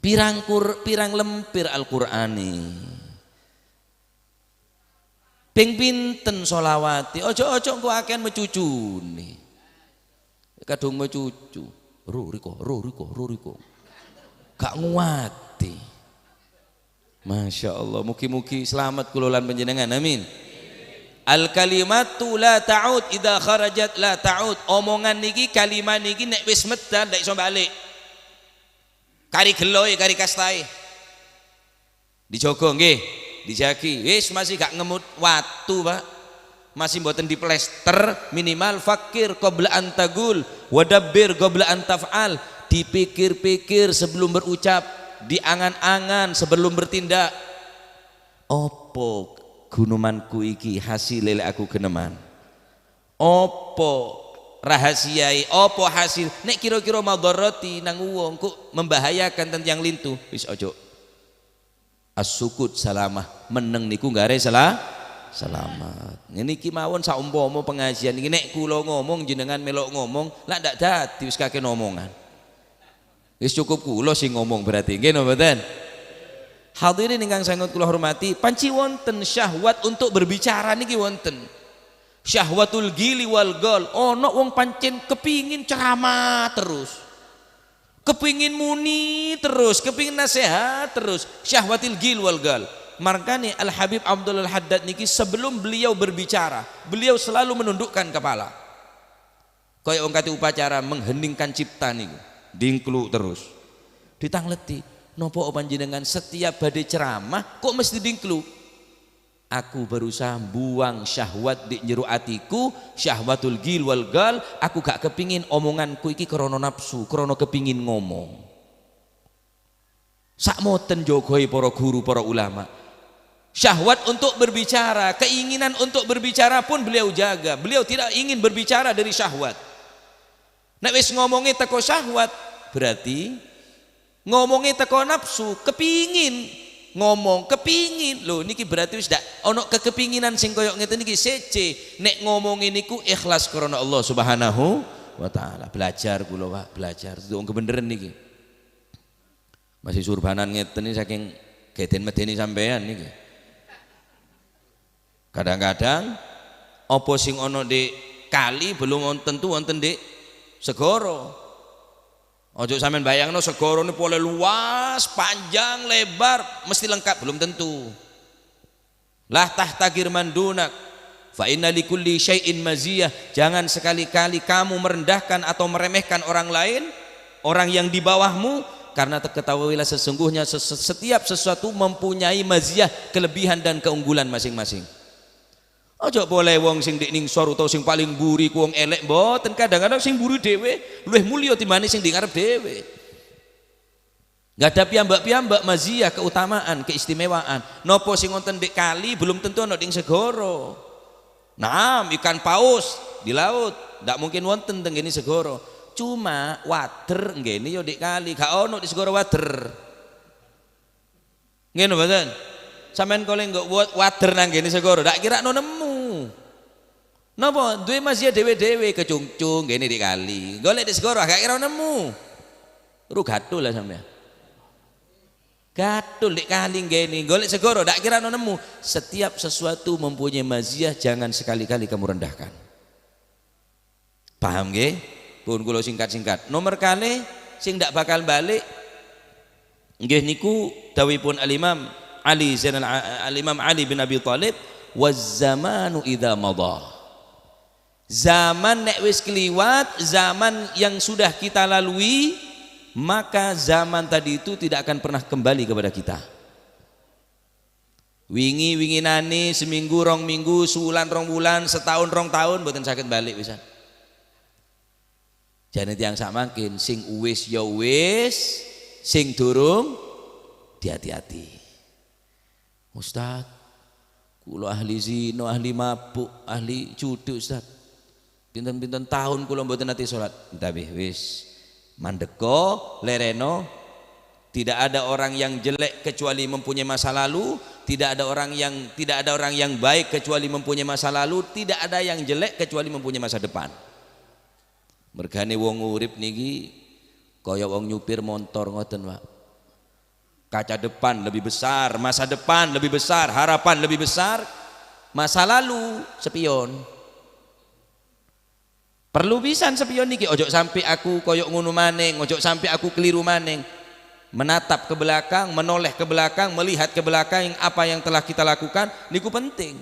Pirang kur, pirang lempir Al-Qur'ane. Ping pinten sholawati, ojo-ojo engko akehan mecucune. Kadung mecucu, ro riko, ro riko, ro riko. Gak nguati. Masya Allah, mugi-mugi selamat kula lan panjenengan, amin. Al kalimatu la ta'ud idza kharajat la ta'ud. Omongan niki, kalimat niki nek wis medal ndak iso balik. Kari geloe, kari kastae. Dijogo nggih, dijagi. Wis masih gak ngemut watu, Pak. Masih mboten diplester, minimal fakir qabla an tagul wadabbir qabla an taf'al. Dipikir-pikir sebelum berucap, diangan-angan sebelum bertindak. Opo gunemanku iki hasil lek aku geneman? Opo rahasiai, opo hasil? Nek kira-kira madharati nang wong kok membahayakan tentang lintu, wis ojo. As-sukut salamah, meneng niku gare salah selamat. Ini ki mawon saumpama pengajian iki nek kula ngomong jenengan melok ngomong, lak ndak dadi wis kakek omongan. Wis cukup kula sing ngomong berarti nggih napa mboten? Hadirin ingkang sangat kula hormati, panci wonten syahwat untuk berbicara niki wonten. Syahwatul gili wal gol. Ono wong pancen kepingin ceramah terus. Kepingin muni terus, kepingin nasihat terus. Syahwatil gil wal gal. Makanya Al Habib Abdullah Haddad niki sebelum beliau berbicara, beliau selalu menundukkan kepala. Kaya wong kate upacara mengheningkan cipta niku, dingkluk terus. Ditangleti, nopo panjenengan setiap badhe ceramah kok mesti dingkluk? Aku berusaha buang syahwat di jero atiku, syahwatul gil wal gal, aku gak kepingin omonganku iki krono nafsu, krono kepingin ngomong. Sakmoten jogoi para guru, para ulama. Syahwat untuk berbicara, keinginan untuk berbicara pun beliau jaga. Beliau tidak ingin berbicara dari syahwat. Nek wis ngomongi teko syahwat, berarti ngomongi teko nafsu, kepingin ngomong, kepingin. Lho niki berarti wis ndak ono kekepinginan sing koyo ngeten niki sece. Nek ngomongi niku ikhlas krana Allah Subhanahu wa taala. Belajar kula Pak, belajar. Wong kebeneran niki. Masih surbanan ngeten iki saking geden medeni sampean niki. Kadang-kadang apa sing ana di kali belum tentu wonten di segara. Ojo sampean bayangno segara ini boleh luas, panjang, lebar, mesti lengkap, belum tentu. Lah tahtagir mandunak fa inna likulli syai'in maziyah. Jangan sekali-kali kamu merendahkan atau meremehkan orang lain, orang yang di bawahmu, Karena ketahuilah sesungguhnya setiap sesuatu mempunyai maziyah, kelebihan dan keunggulan masing-masing. Ojo boleh wong sing dik ningsor utawa sing paling buri ku wong elek mboten, kadang-kadang sing buri dhewe luwih mulya timbane sing di ngarep dhewe. Enggak ada piyambak-piyambak maziyah, keutamaan, keistimewaan. Nopo sing wonten dik kali belum tentu ana ing segara. Naam, ikan paus di laut ndak mungkin wonten teng ngene segara. Cuma wader nggene yo dik kali, gak ono di segara wader. Ngene mboten? Sampeyan kole nggo wader nang ngene segara, ndak kira no nemu. Napa duwe maziyah dhewe-dhewe kecungcung ngene dik kali. Golek di segara gak kira nemu. Ru gatul lah sampeyan. Gatul dik kali nggene, golek segara ndak kira no nemu. Setiap sesuatu mempunyai maziyah, jangan sekali-kali kamu rendahkan. Paham nggih? Pun kula singkat-singkat. Nomor kali sing ndak bakal balik nggih niku dawuhipun Al-Imam Ali Zainal Al-Imam Ali bin Abi Thalib, waz zamanu idza madha. Zaman nek wis kliwat, zaman yang sudah kita lalui, maka zaman tadi itu tidak akan pernah kembali kepada kita. Wingi winginane seminggu rong minggu, sebulan rong bulan, setahun rong tahun mboten saged balik pisan. Jane tiyang sak mangkin sing uwis ya wis, sing durung dihati-hati. Ustaz, kula ahli zina, ahli mabuk, ahli judi Ustaz. Pinten-pinten tahun kula mboten nate salat. Tapi wis mandeko lereno, tidak ada orang yang jelek kecuali mempunyai masa lalu, tidak ada orang yang baik kecuali mempunyai masa lalu, tidak ada yang jelek kecuali mempunyai masa depan. Mergane wong urip niki kaya wong nyupir motor ngoten, Pak. Kaca depan lebih besar, masa depan lebih besar, harapan lebih besar, masa lalu spion. Perlu pisan spion niki, ojo sampai aku koyok ngono maning, ojo sampai aku keliru maning. Menatap ke belakang, menoleh ke belakang, melihat ke belakang apa yang telah kita lakukan niku penting.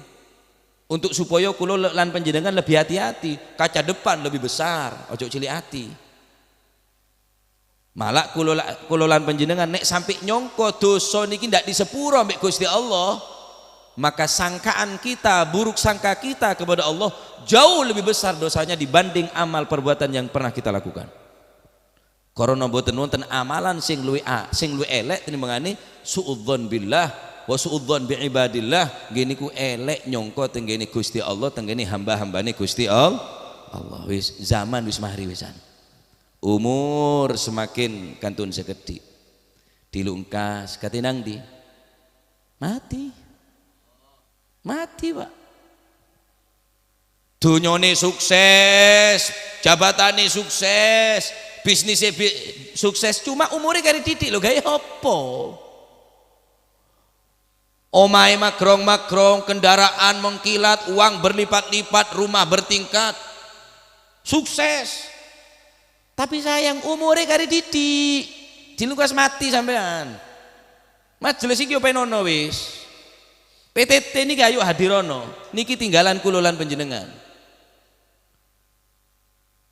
Untuk supaya kula lan panjenengan lebih hati-hati, kaca depan lebih besar, ojo cilik hati. Malah kula lan panjenengan nek sampai nyongko dosa niki ndak disepuro ambek Gusti Allah, maka sangkaan kita, buruk sangka kita kepada Allah jauh lebih besar dosanya dibanding amal perbuatan yang pernah kita lakukan. Karena mboten wonten amalan sing luwih elek tinimbangane suudzon billah wa suudzon bi ibadillah, ngene ku elek nyongko tenggene Gusti Allah, tenggene hamba-hambane Gusti Allah. Wis zaman wis mahri wisan. Umur semakin kantun sekedhik. Dilungkas kate nang ndi? Mati. Mati, Pak. Dunyane sukses, jabatane sukses, bisnisnya sukses, cuma umure kari titik lho, gawe apa? Omahe magrong-magrong, kendaraan mengkilat, uang berlipat-lipat, rumah bertingkat, sukses. Tapi sayang umure kari titik, dilukas mati sampean. Majelis iki yo penono wis. PTT niki ayo hadirono, niki tinggalan kula lan panjenengan.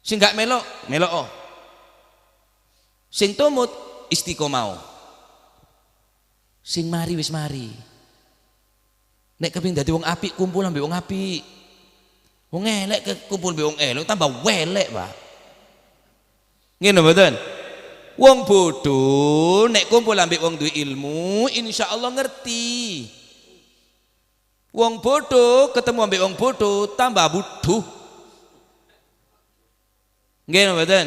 Sing gak melok, melok oh. Sing tumut istiqomah. Sing mari wis mari. Nek kepengin dadi wong apik kumpul ambek wong apik. Wong elek kumpul ambek wong elek tambah welek, Pak. Ngene mboten? Wong bodoh nek kumpul ambek wong duwe ilmu, insyaallah ngerti. Wong bodoh ketemu ambek wong bodoh tambah bodoh. Nggih mboten?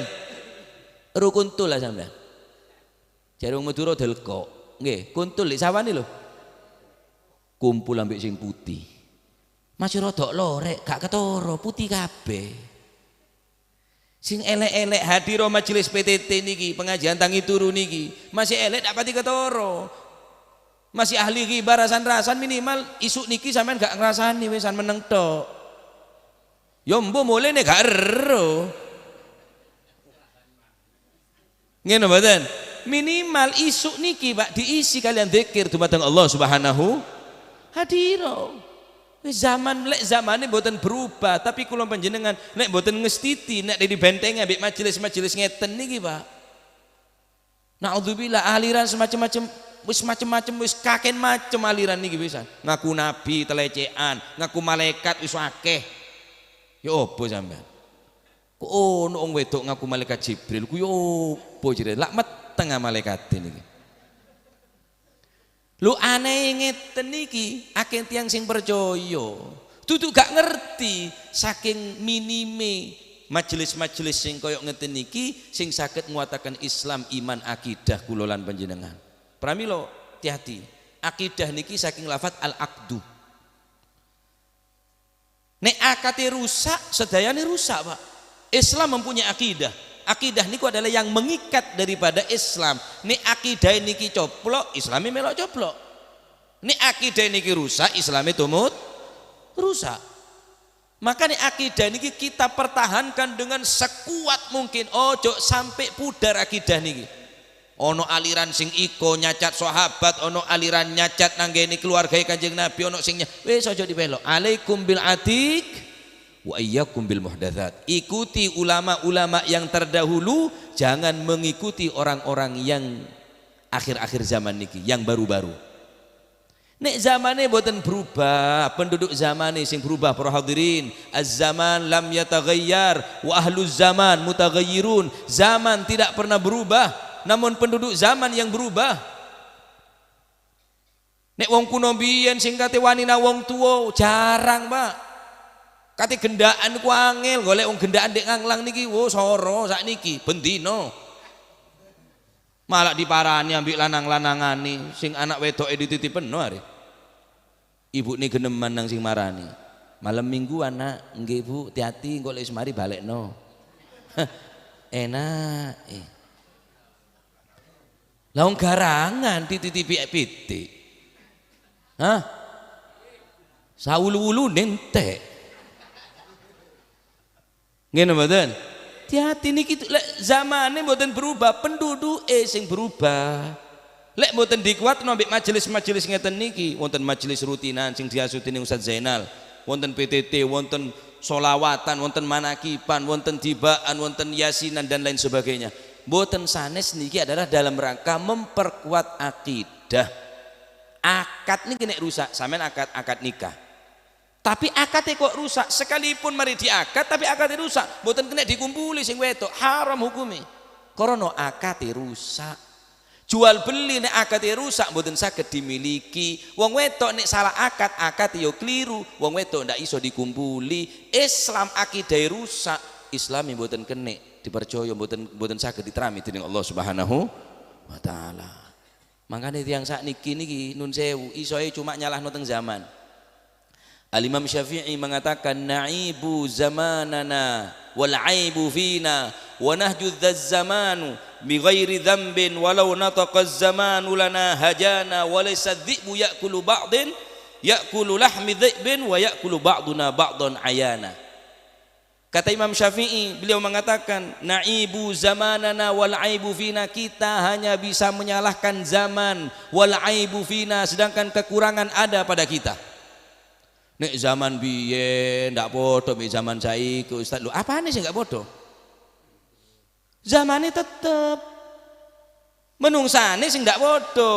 Rukun tul lah sampean. Jare wong Madura delkok. Nggih, kuntul lek sawane lho. Kumpul ambek sing putih. Masih rodok lorek, gak ketara, putih kabeh. Sing elek-elek hadiro majelis PTT niki, pengajian tangi turu niki, masih elek dak pati ketara. Masih ahli ghibah rasan-rasan minimal isuk niki sampean gak ngrasani wisan meneng tok. Ya mbuh mulene gak ero. Ngene mboten? Minimal isuk niki Pak diisi kalian zikir dumateng Allah Subhanahu hadiro. Wis zaman lek zamane mboten berubah, tapi kula panjenengan nek mboten ngestiti nek di benteng ambek majelis-majelis ngeten niki Pak. Naudzubillah, aliran semacam-macam wis macem-macem, wis kaken macem aliran niki pisan. Ngaku nabi telecehan, ngaku malaikat wis akeh. Ya opo sampean? Kok ono wong wedok ngaku malaikat Jibril ku ya opo jere? Lak meteng malaikat niki. Lho aneh ngeten niki, akeh tiyang sing percaya. Duduk gak ngerti saking minime majelis-majelis sing koyok ngeten niki sing saged nguataken Islam, iman, akidah kula lan panjenengan. Pramila hati-hati. Akidah niki saking lafat al-aqdu. Nek akate rusak, sedayane rusak, Pak. Islam mempunyai akidah. Akidah niku adalah yang mengikat daripada Islam. Nek akidah niki coplok, Islami melok coplok. Nek akidah niki rusak, Islami tumut rusak. Maka nek akidah niki kita pertahankan dengan sekuat mungkin. Ojo sampai pudar akidah niki. Ono aliran sing iko nyacat sahabat, ono aliran nyacat nanggeni keluarga Kanjeng Nabi, ono sing wis aja dibelok. Alaikum bil atiq wa iyyakum bil muhdatsat. Ikuti ulama-ulama yang terdahulu, jangan mengikuti orang-orang yang akhir-akhir zaman niki, yang baru-baru. Nek zamane boten berubah, penduduk zamane sing berubah para hadirin. Az-zaman lam yataghayyar wa ahluz zaman mutaghayyirun. Zaman tidak pernah berubah, namun penduduk zaman yang berubah. Nek wong kuno biyen sing kate wani nang wong tuwa jarang, Pak. Kate gendaan ku angel, golek wong gendaan dek nganglang niki wo soro sakniki bendino. Malah diparani ambek lanang-lanangane sing anak wedoke dititipeno are. Ibu ni geneman nang sing marani. Malam minggu anak, nggih Bu, hati-hati engko lek wis mari balekno. Enak. Lah wong garangan dititipi pitik. Hah? Saulu-ulu entek. Ngene mboten? Hati-hati niki lek zamane mboten berubah, penduduke sing berubah. Lek mboten dikuatno ambek majelis-majelis ngeten niki, wonten majelis rutinan sing diasuti ning Ustaz Zainal, wonten PTT, wonten solawatan, wonten manakiban, wonten dibaan, wonten yasinan dan lain sebagainya. Mboten sanes niki adalah dalam rangka memperkuat akidah. Akad niki nek rusak, sampean akad nikah. Tapi akadnya kok rusak, sekalipun mari diakad tapi akadnya rusak, mboten kena dikumpuli sing wedok, haram hukume. Karena akadnya rusak. Jual beli nek akadnya rusak mboten saged dimiliki. Wong wedok nek salah akad, akad yo keliru. Wong wedok ndak iso dikumpuli. Islam akidah rusak, Islam mboten kena dipercaya, mboten saged diterami dening Allah Subhanahu wa taala. Makane tiyang sakniki niki nun sewu isoe cuma nyalahno teng zaman. Al-Imam Syafi'i mengatakan na'ibu zamanana wal aibu fina wa nahju dzaz zamanu bi ghairi dzambin walau nataqa az-zamanu lana hajana wa laysa dzi'bu ya'kulu ba'din ya'kulu lahmi dzi'bin wa ya'kulu ba'duna ba'dan ayana. Kata Imam Syafi'i, beliau mengatakan na'ibu zamanana wal aibu fina, kita hanya bisa menyalahkan zaman, wal aibu fina, sedangkan kekurangan ada pada kita. Nek zaman biyen ndak padha mek zaman saiki Ustaz. Lho apane sing gak padha? Zamane tetep. Menungsane sing ndak padha.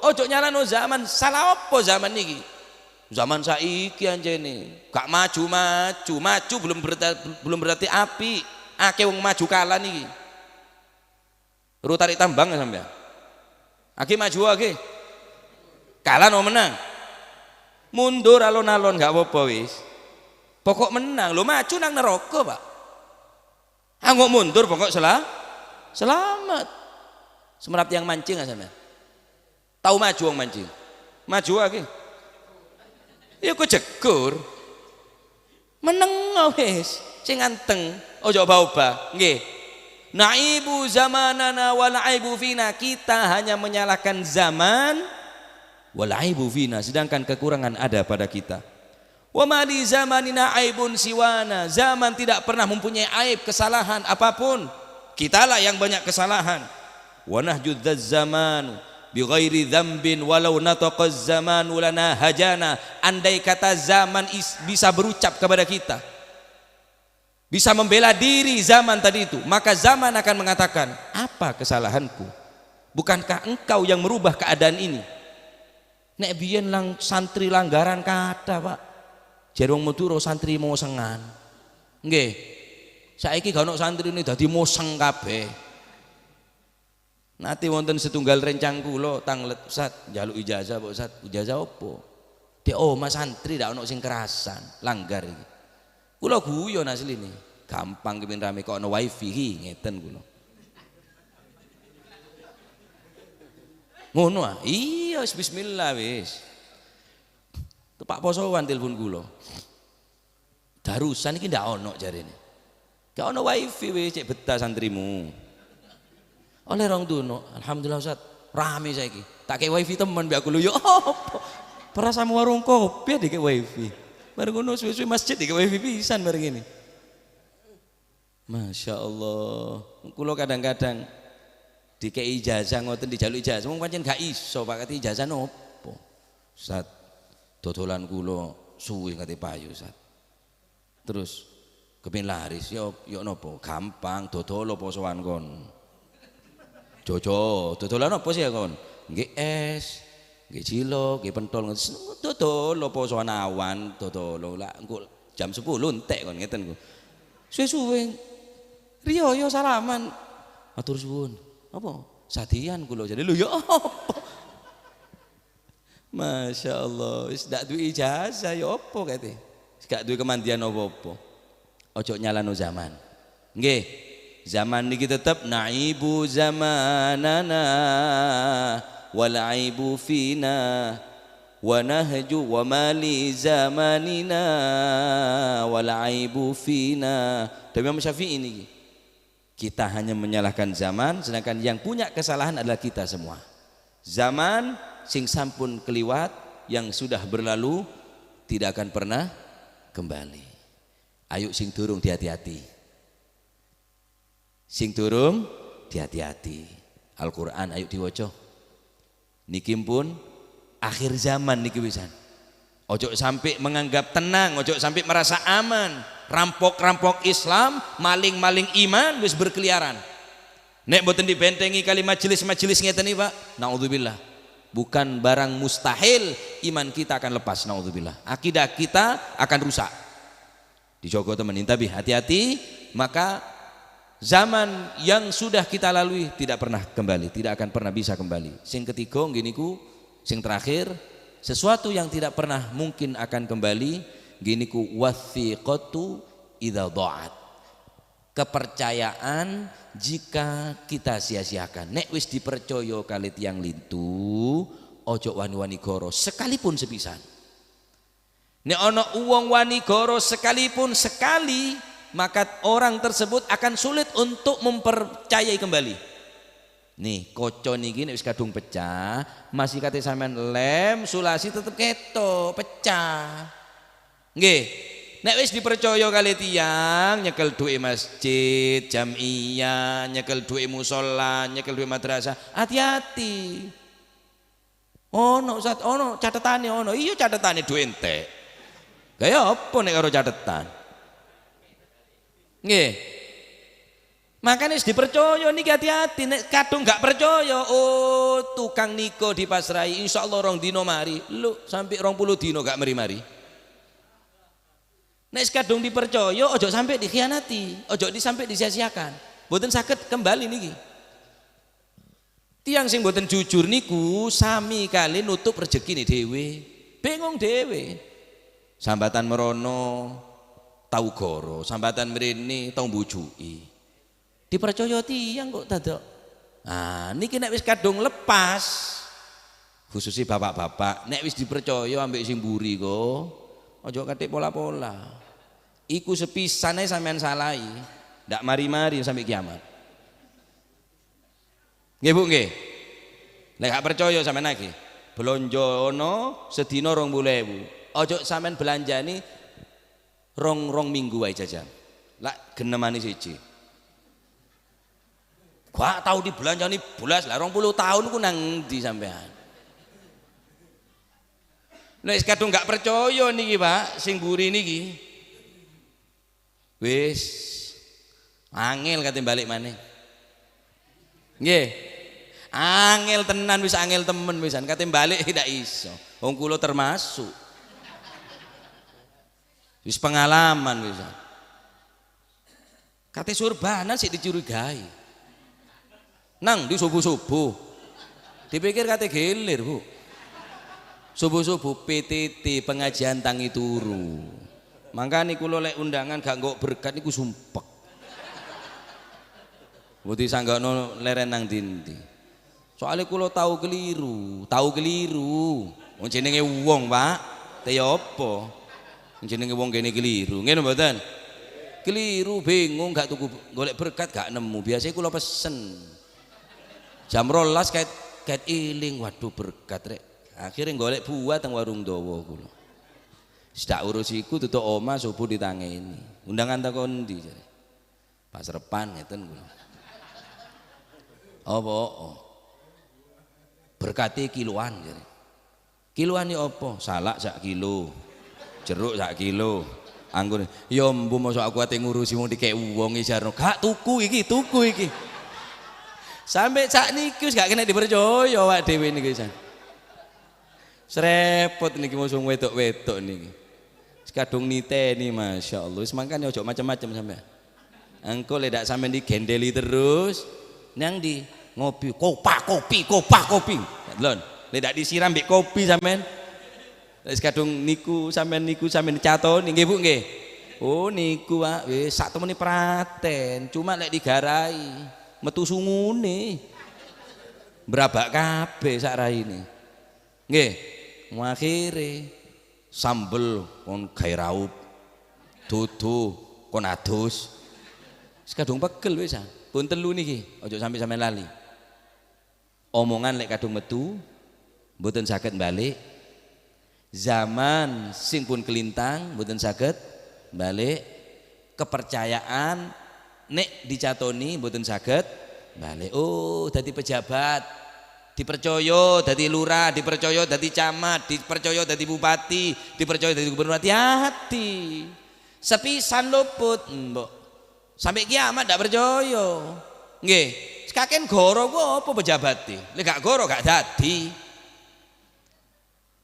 Ojo nyalano zaman, salah apa zaman niki? Zaman saiki anjene gak maju-maju, maju belum berarti api. Akeh wong maju kalah niki. Ru tarik tambang sampean. Akeh maju akeh. Kalah no menang. Mundur alon-alon gak apa-apa wis. Pokok menang, lo maju nang neraka, Pak. Anggo mundur pokok selamat. Semerap yang mancing sampean. Tahu maju wong mancing. Maju akeh. Ya kok jegur. Meneng wis, sing anteng, ojo obah-obah. Nggih. Naibu zamanana wal aibu fina, kita hanya menyalahkan zaman wal aibu fina, sedangkan kekurangan ada pada kita. Wa ma li zamanina aibun siwana, zaman tidak pernah mempunyai aib, kesalahan apapun. Kitalah yang banyak kesalahan. Wa nahju dzaz zaman bi ghairi dzambin walau nataqa zamanu lana hajana. Andai kata zaman bisa berucap kepada kita, bisa membela diri zaman tadi itu, maka zaman akan mengatakan, apa kesalahanku? Bukankah engkau yang merubah keadaan ini? Nek biyen lang santri langgaran kathah, Pak. Jare wong Madura santri mosengan. Nggih. Saiki gak ono santrine dadi moseng kabeh. Nate wonten setunggal rencang kula tanglet, Ustaz, njaluk ijazah, Pak Ustaz. Ijazah opo? Dek oh mas santri ndak ono sing kerasan, langgar iki. Kula guyon asline. Gampang kepin rame kok ono wifi iki ngeten kula. Ngono ah. Iya wis bismillah wis. Tepak posoan telepon kula. Darusan iki ndak ono jarene. Gak ono wifi wis cek betah santrimu. Oleh rong duno, alhamdulillah Ustaz, rame saiki. Tak kei wifi temen mbek aku lho yo opo. Perasamu warung kopi dikek wifi. Bareng ngono suwe-suwe masjid dikek wifi pisan bareng ngene. Masya Allah. Kula kadang-kadang dikei ijazah ngoten dijaluk ijazah wong pancen gak iso Pak kate ijazah nopo. Ustaz, dodolan kula suwe kate payu Ustaz. Terus kepengin laris yo yo nopo? Gampang dodol posoan kon. Jojo, dodolan apa sih ya kon? Nggih es, nggih cilok, nggih pentol, dodol posoan awan, dodol lah engko jam 10 entek kon ngeten ku. Suwe-suwe riyo yo salaman. Matur suwun. Apa? Sadian kula jadi lho ya apa? Masya Allah, wis ndak duwe ijazah ya apa kate? Gak duwe kemandian apa-apa. Ojo nyalano zaman. Nggih. Zaman niki tetep naibu zamanana wal aibu fina wa nahju wa mali zamanina wal aibu fina. Dari Imam Syafi'i niki. Kita hanya menyalahkan zaman, sedangkan yang punya kesalahan adalah kita semua. Zaman sing sampun keliwat, yang sudah berlalu tidak akan pernah kembali. Ayo sing durung hati-hati. Sing durung hati-hati. Al-Qur'an ayo diwaca. Niki pun akhir zaman niki wisan. Ojo sampai menganggap tenang, ojo sampai merasa aman. Rampok-rampok Islam, maling-maling iman wis berkeliaran. Nek mboten dibentengi kali majelis-majelis ngeten iki, Pak. Naudzubillah. Bukan barang mustahil iman kita akan lepas, naudzubillah. Akidah kita akan rusak. Dijogo temen, tapi hati-hati, maka zaman yang sudah kita lalui tidak pernah kembali, tidak akan pernah bisa kembali. Sing ketiga nggih niku, sing terakhir, sesuatu yang tidak pernah mungkin akan kembali nggih niku wathiqatu idza dha'at. Kepercayaan jika kita sia-siakan. Nek wis dipercaya kali tiyang lintu, ojo wani-wani goro sekalipun sepisan. Nek ana wong wani goro sekalipun sekali, maka orang tersebut akan sulit untuk mempercayai kembali. Nih, kaca niki nek wis kadung pecah, masih kate sampean lem, sulasi tetep ketok, pecah. Nggih. Nek wis dipercaya kali tiyang nyekel duwe masjid, jamiah, nyekel duwe musala, nyekel duwe madrasah, hati-hati. Ono Ustaz, ono catetane ono. Iya catetane duwe entek. Kaya apa nek karo catetan? Nggih. Makanya wis dipercaya niki hati-hati, nek kadung gak percaya, oh tukang niko dipasrai, insyaallah rong dino mari. Lho, sampai 20 dino gak mari-mari. Nek kadung dipercaya, ojo sampai dikhianati, ojo sampai disia-siakan. Mboten saged kembali niki. Tiang sing mboten jujur niku sami kali nutup rezekine dhewe. Bingung dhewe. Sambatan merono tau goro, sambatan mrene tau mbujuki. Dipercaya tiyang kok dadak. Nah, niki nek wis kadung lepas, khususnya bapak-bapak, nek wis dipercaya ambek sing mburi kok, ojo katik pola-pola. Iku sepisane sampean salahi, ndak mari-mari sampai kiamat. Nggih Bu nggih. Nek gak percaya sampean lagi, blonjo ono sedina 20.000. Ojo sampean belanjani rong-rong minggu wae jajan. Lak genemane siji. Gak tau dibelanjani bulas lah 20 tahun ku nang ndi sampean. Nek kadung gak percaya niki Pak, sing mburi niki. Wis angel kate balik maneh. Nggih. Angel tenan wis angel temen wisan kate balik tidak iso. Wong kula termasuk. Wis pengalaman wisan. Kate surbanan sik dicurigai. Nang di subuh-subuh. Dipikir kate gelir, Bu. Subuh-subuh PTT pengajian tangi turu. Mangkane kula lek undangan gak nggo berkat niku sumpek. Mboten sanggakno leren nang dindi. Soale kula tau keliru, tau keliru. Wong jenenge wong, Pak. Te ya apa? Wong jenenge wong kene keliru. Ngene mboten? Keliru, bingung gak tuku golek berkat gak nemu. Biasanya kula pesen. Jam 12 kait iling, waduh berkat rek. Akhirnya golek buah teng warung dawa kula. Sedak urus iku tutuk omah subuh ditangeni. Undangan teko endi jare? Pasrepan ngeten kula. Apa? Oh. Berkati kiloan jare. Kiloan iki apa? Salak sak kilo. Jeruk sak kilo. Anggur. Ya mbuh mosok aku ate ngurusi wong dikek wong iki jarno. Gak tuku iki, tuku iki. Sampai sak niki wis gak kena dipercaya awak dhewe niki wisan. Serepot niki musuh wedok-wedok niki. Wis kadung niteni masyaallah. Wis mangkane ojo macam-macam sampean. Engko lek dak sampean digendeli terus nang di ngopi kopa kopi kopa kopi. Lon, lek dak disiram mbek kopi sampean. Wis kadung niku sampean catoni nggih Bu nggih. Oh niku Pak wis sak temene praten, cuma lek digarai metu sungune. Brabak kabeh sak raine. Nggih, akhire sambel kon gawe raup. Dudu kon adus. Wis kadung pegel wis ah. Pun telu niki, aja sampe sampean lali. Omongan lek kadung metu mboten saged balik. Zaman sing pun kelintang mboten saged balik. Kepercayaan nek dicatoni mboten saged balik. Oh, dadi pejabat dipercaya dadi lurah, dipercaya dadi camat, dipercaya dadi bupati, dipercaya dadi gubernur. Hati-hati. Sepisan luput, mbok. Sampai kiamat ndak percaya. Nggih, sekaken goro ku apa pejabate? Lek gak goro gak dadi.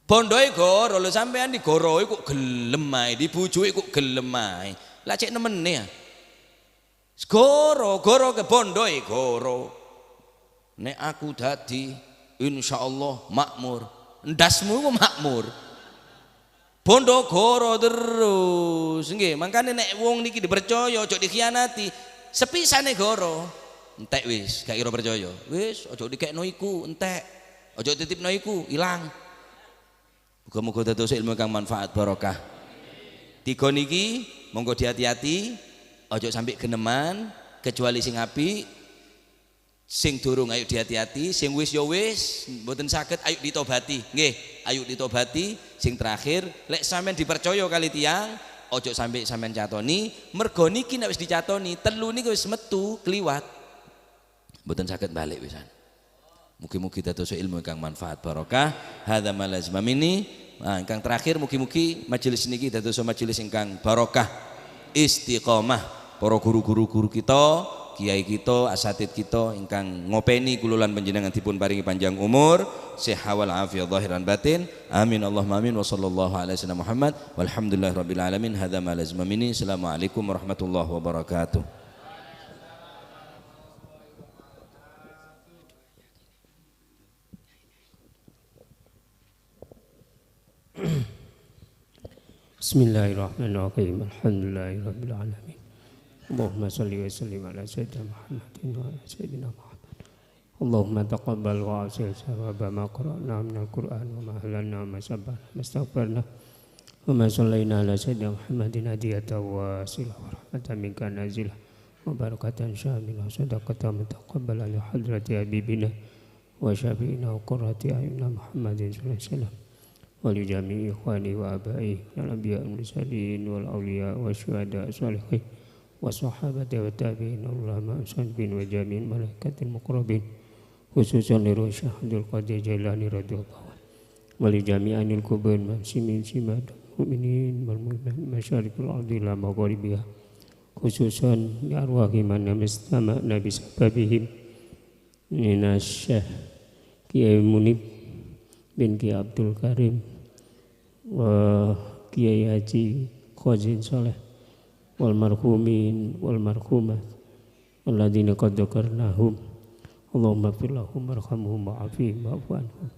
Bondoe goro lho sampean digoroi kok gelem ae, dibujuki kok gelem ae. Lah cek nemene ya. Goro, goro ke bondoe goro. Nek aku dadi insyaallah makmur. Ndasmu ku makmur. Bondo goro terus. Nggih, mangkane nek wong niki dipercaya aja dikhianati. Sepisane goro. Entek wis, gak kira percaya. Wis aja dikekno iku, entek. Aja titipno iku, ilang. Muga-muga dados ilmu kang manfaat barokah. Tiga niki monggo dihati-hati, aja sampai geneman kecuali sing apik. Sing durung ayo dihati-hati, sing wis ya wis, mboten saged ayo ditobati. Nggih, ayo ditobati. Sing terakhir, lek sampean dipercaya kali tiyang, ojo sampe sampean catoni, mergo niki nek wis dicatoni, telu niki wis metu kliwat. Mboten saged balik wisan. Mugi-mugi dados ilmu ingkang manfaat barokah. Hadza ma lazima minni. Nah, ingkang terakhir mugi-mugi majelis niki dados majelis ingkang barokah, istiqomah. Para guru-guru guru kita, kiai kita, asatid kita ingkang ngopeni kula lan panjenengan dipun paringi panjang umur, sehat wal afiyah zahiran batin. Amin Allahumma amin wa sallallahu ala sayyidina Muhammad walhamdulillahirabbil alamin. Hadza ma lazima minni. Assalamualaikum warahmatullahi wabarakatuh. Bismillahirrahmanirrahim. Alhamdulillahirabbil alamin. Allahumma salli wa sallim ala sayyidina Muhammadin wa ala sayyidina Muhammad. Allahumma taqabbal wa asil sawaba ma qara'na minal Qur'an wa ma halalna wa ma sabbahna wa astaghfarna wa ma sallayna ala sayyidina Muhammadin hadiyatan wa silah wa rahmatan minka nazilah wa barakatan syamilah sadaqatan mutaqabbala li hadrati habibina wa syafi'ina wa qurrati a'yunina Muhammadin sallallahu alaihi wasallam wa li jami'i ikhwani wa abai wal anbiya wal mursalin wal awliya wa syuhada salihin wa sahabati wa tabi'in ulama sabbin wa jami'in malaikatil muqarrabin khususan li ruh Syekh Qadir Jailani radhiyallahu anhu wa li jami'anil kubur muslimin simad mu'minin wal mu'minat masyarikil ardi ila magharibiha khususan li arwahi man istama'na bisababihim Nina Syekh Kiai Munib bin Kiai Abdul Karim wa Kiai Haji Khazin Saleh wal marhumin wal marhumat alladzina qad dzakarnahum. Allahumma ighfir lahum warhamhum wa'afihim wa'fu anhum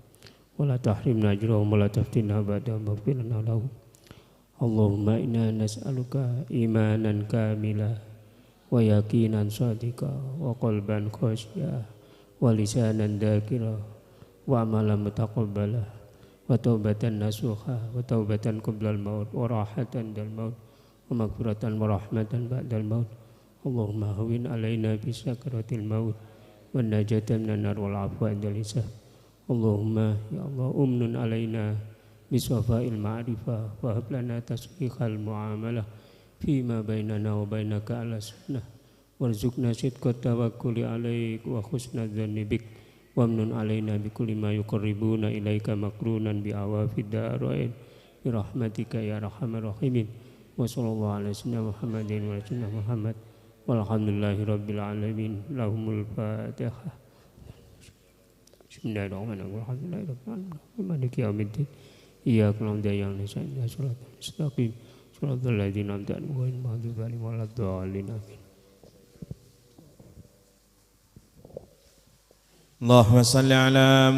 wa la tahrimna ajrahum wa la taftinna ba'dahum waghfir lana lahum. Allahumma inna nas'aluka imanan kamila wa yaqinan shadiqa wa qalban khashi'a wa lisanan dzakira wa amalan mutaqabbala wa taubatan nasuha wa taubatan qoblal maut wa rahatan dal maut wa maghfiratan wa rahmatan ba'dal maut. Allahumma hawwin alaina bi sakratil maut wa najatan minan nar wal afwa indal hisab. Allahumma ya Allah umnun alaina biswafa'il ma'rifah wa hab lana tasihal muamalah fima bainana wa bainaka ala sunnah warzuqna sidqat tawakkuli alaik wa husnadz dzanni bik wamnun alaina bikulli ma yuqarribuna ilaika makrunan bi awafid darain bi rahmatika ya arhamar rahimin. Wa sallallahu ala sayyidina Muhammadin wa ala sayyidina Muhammad walhamdulillahi rabbil alamin. Lahumul fatihah. Bismillahirrahmanirrahim. Alhamdulillahi rabbil alamin. Maliki yaumiddin. Iyyaka na'budu wa iyyaka nasta'in. Ihdinas siratal mustaqim. Siratal ladzina an'amta 'alaihim ghairil maghdubi 'alaihim waladdallin. Amin. Allahumma salli ala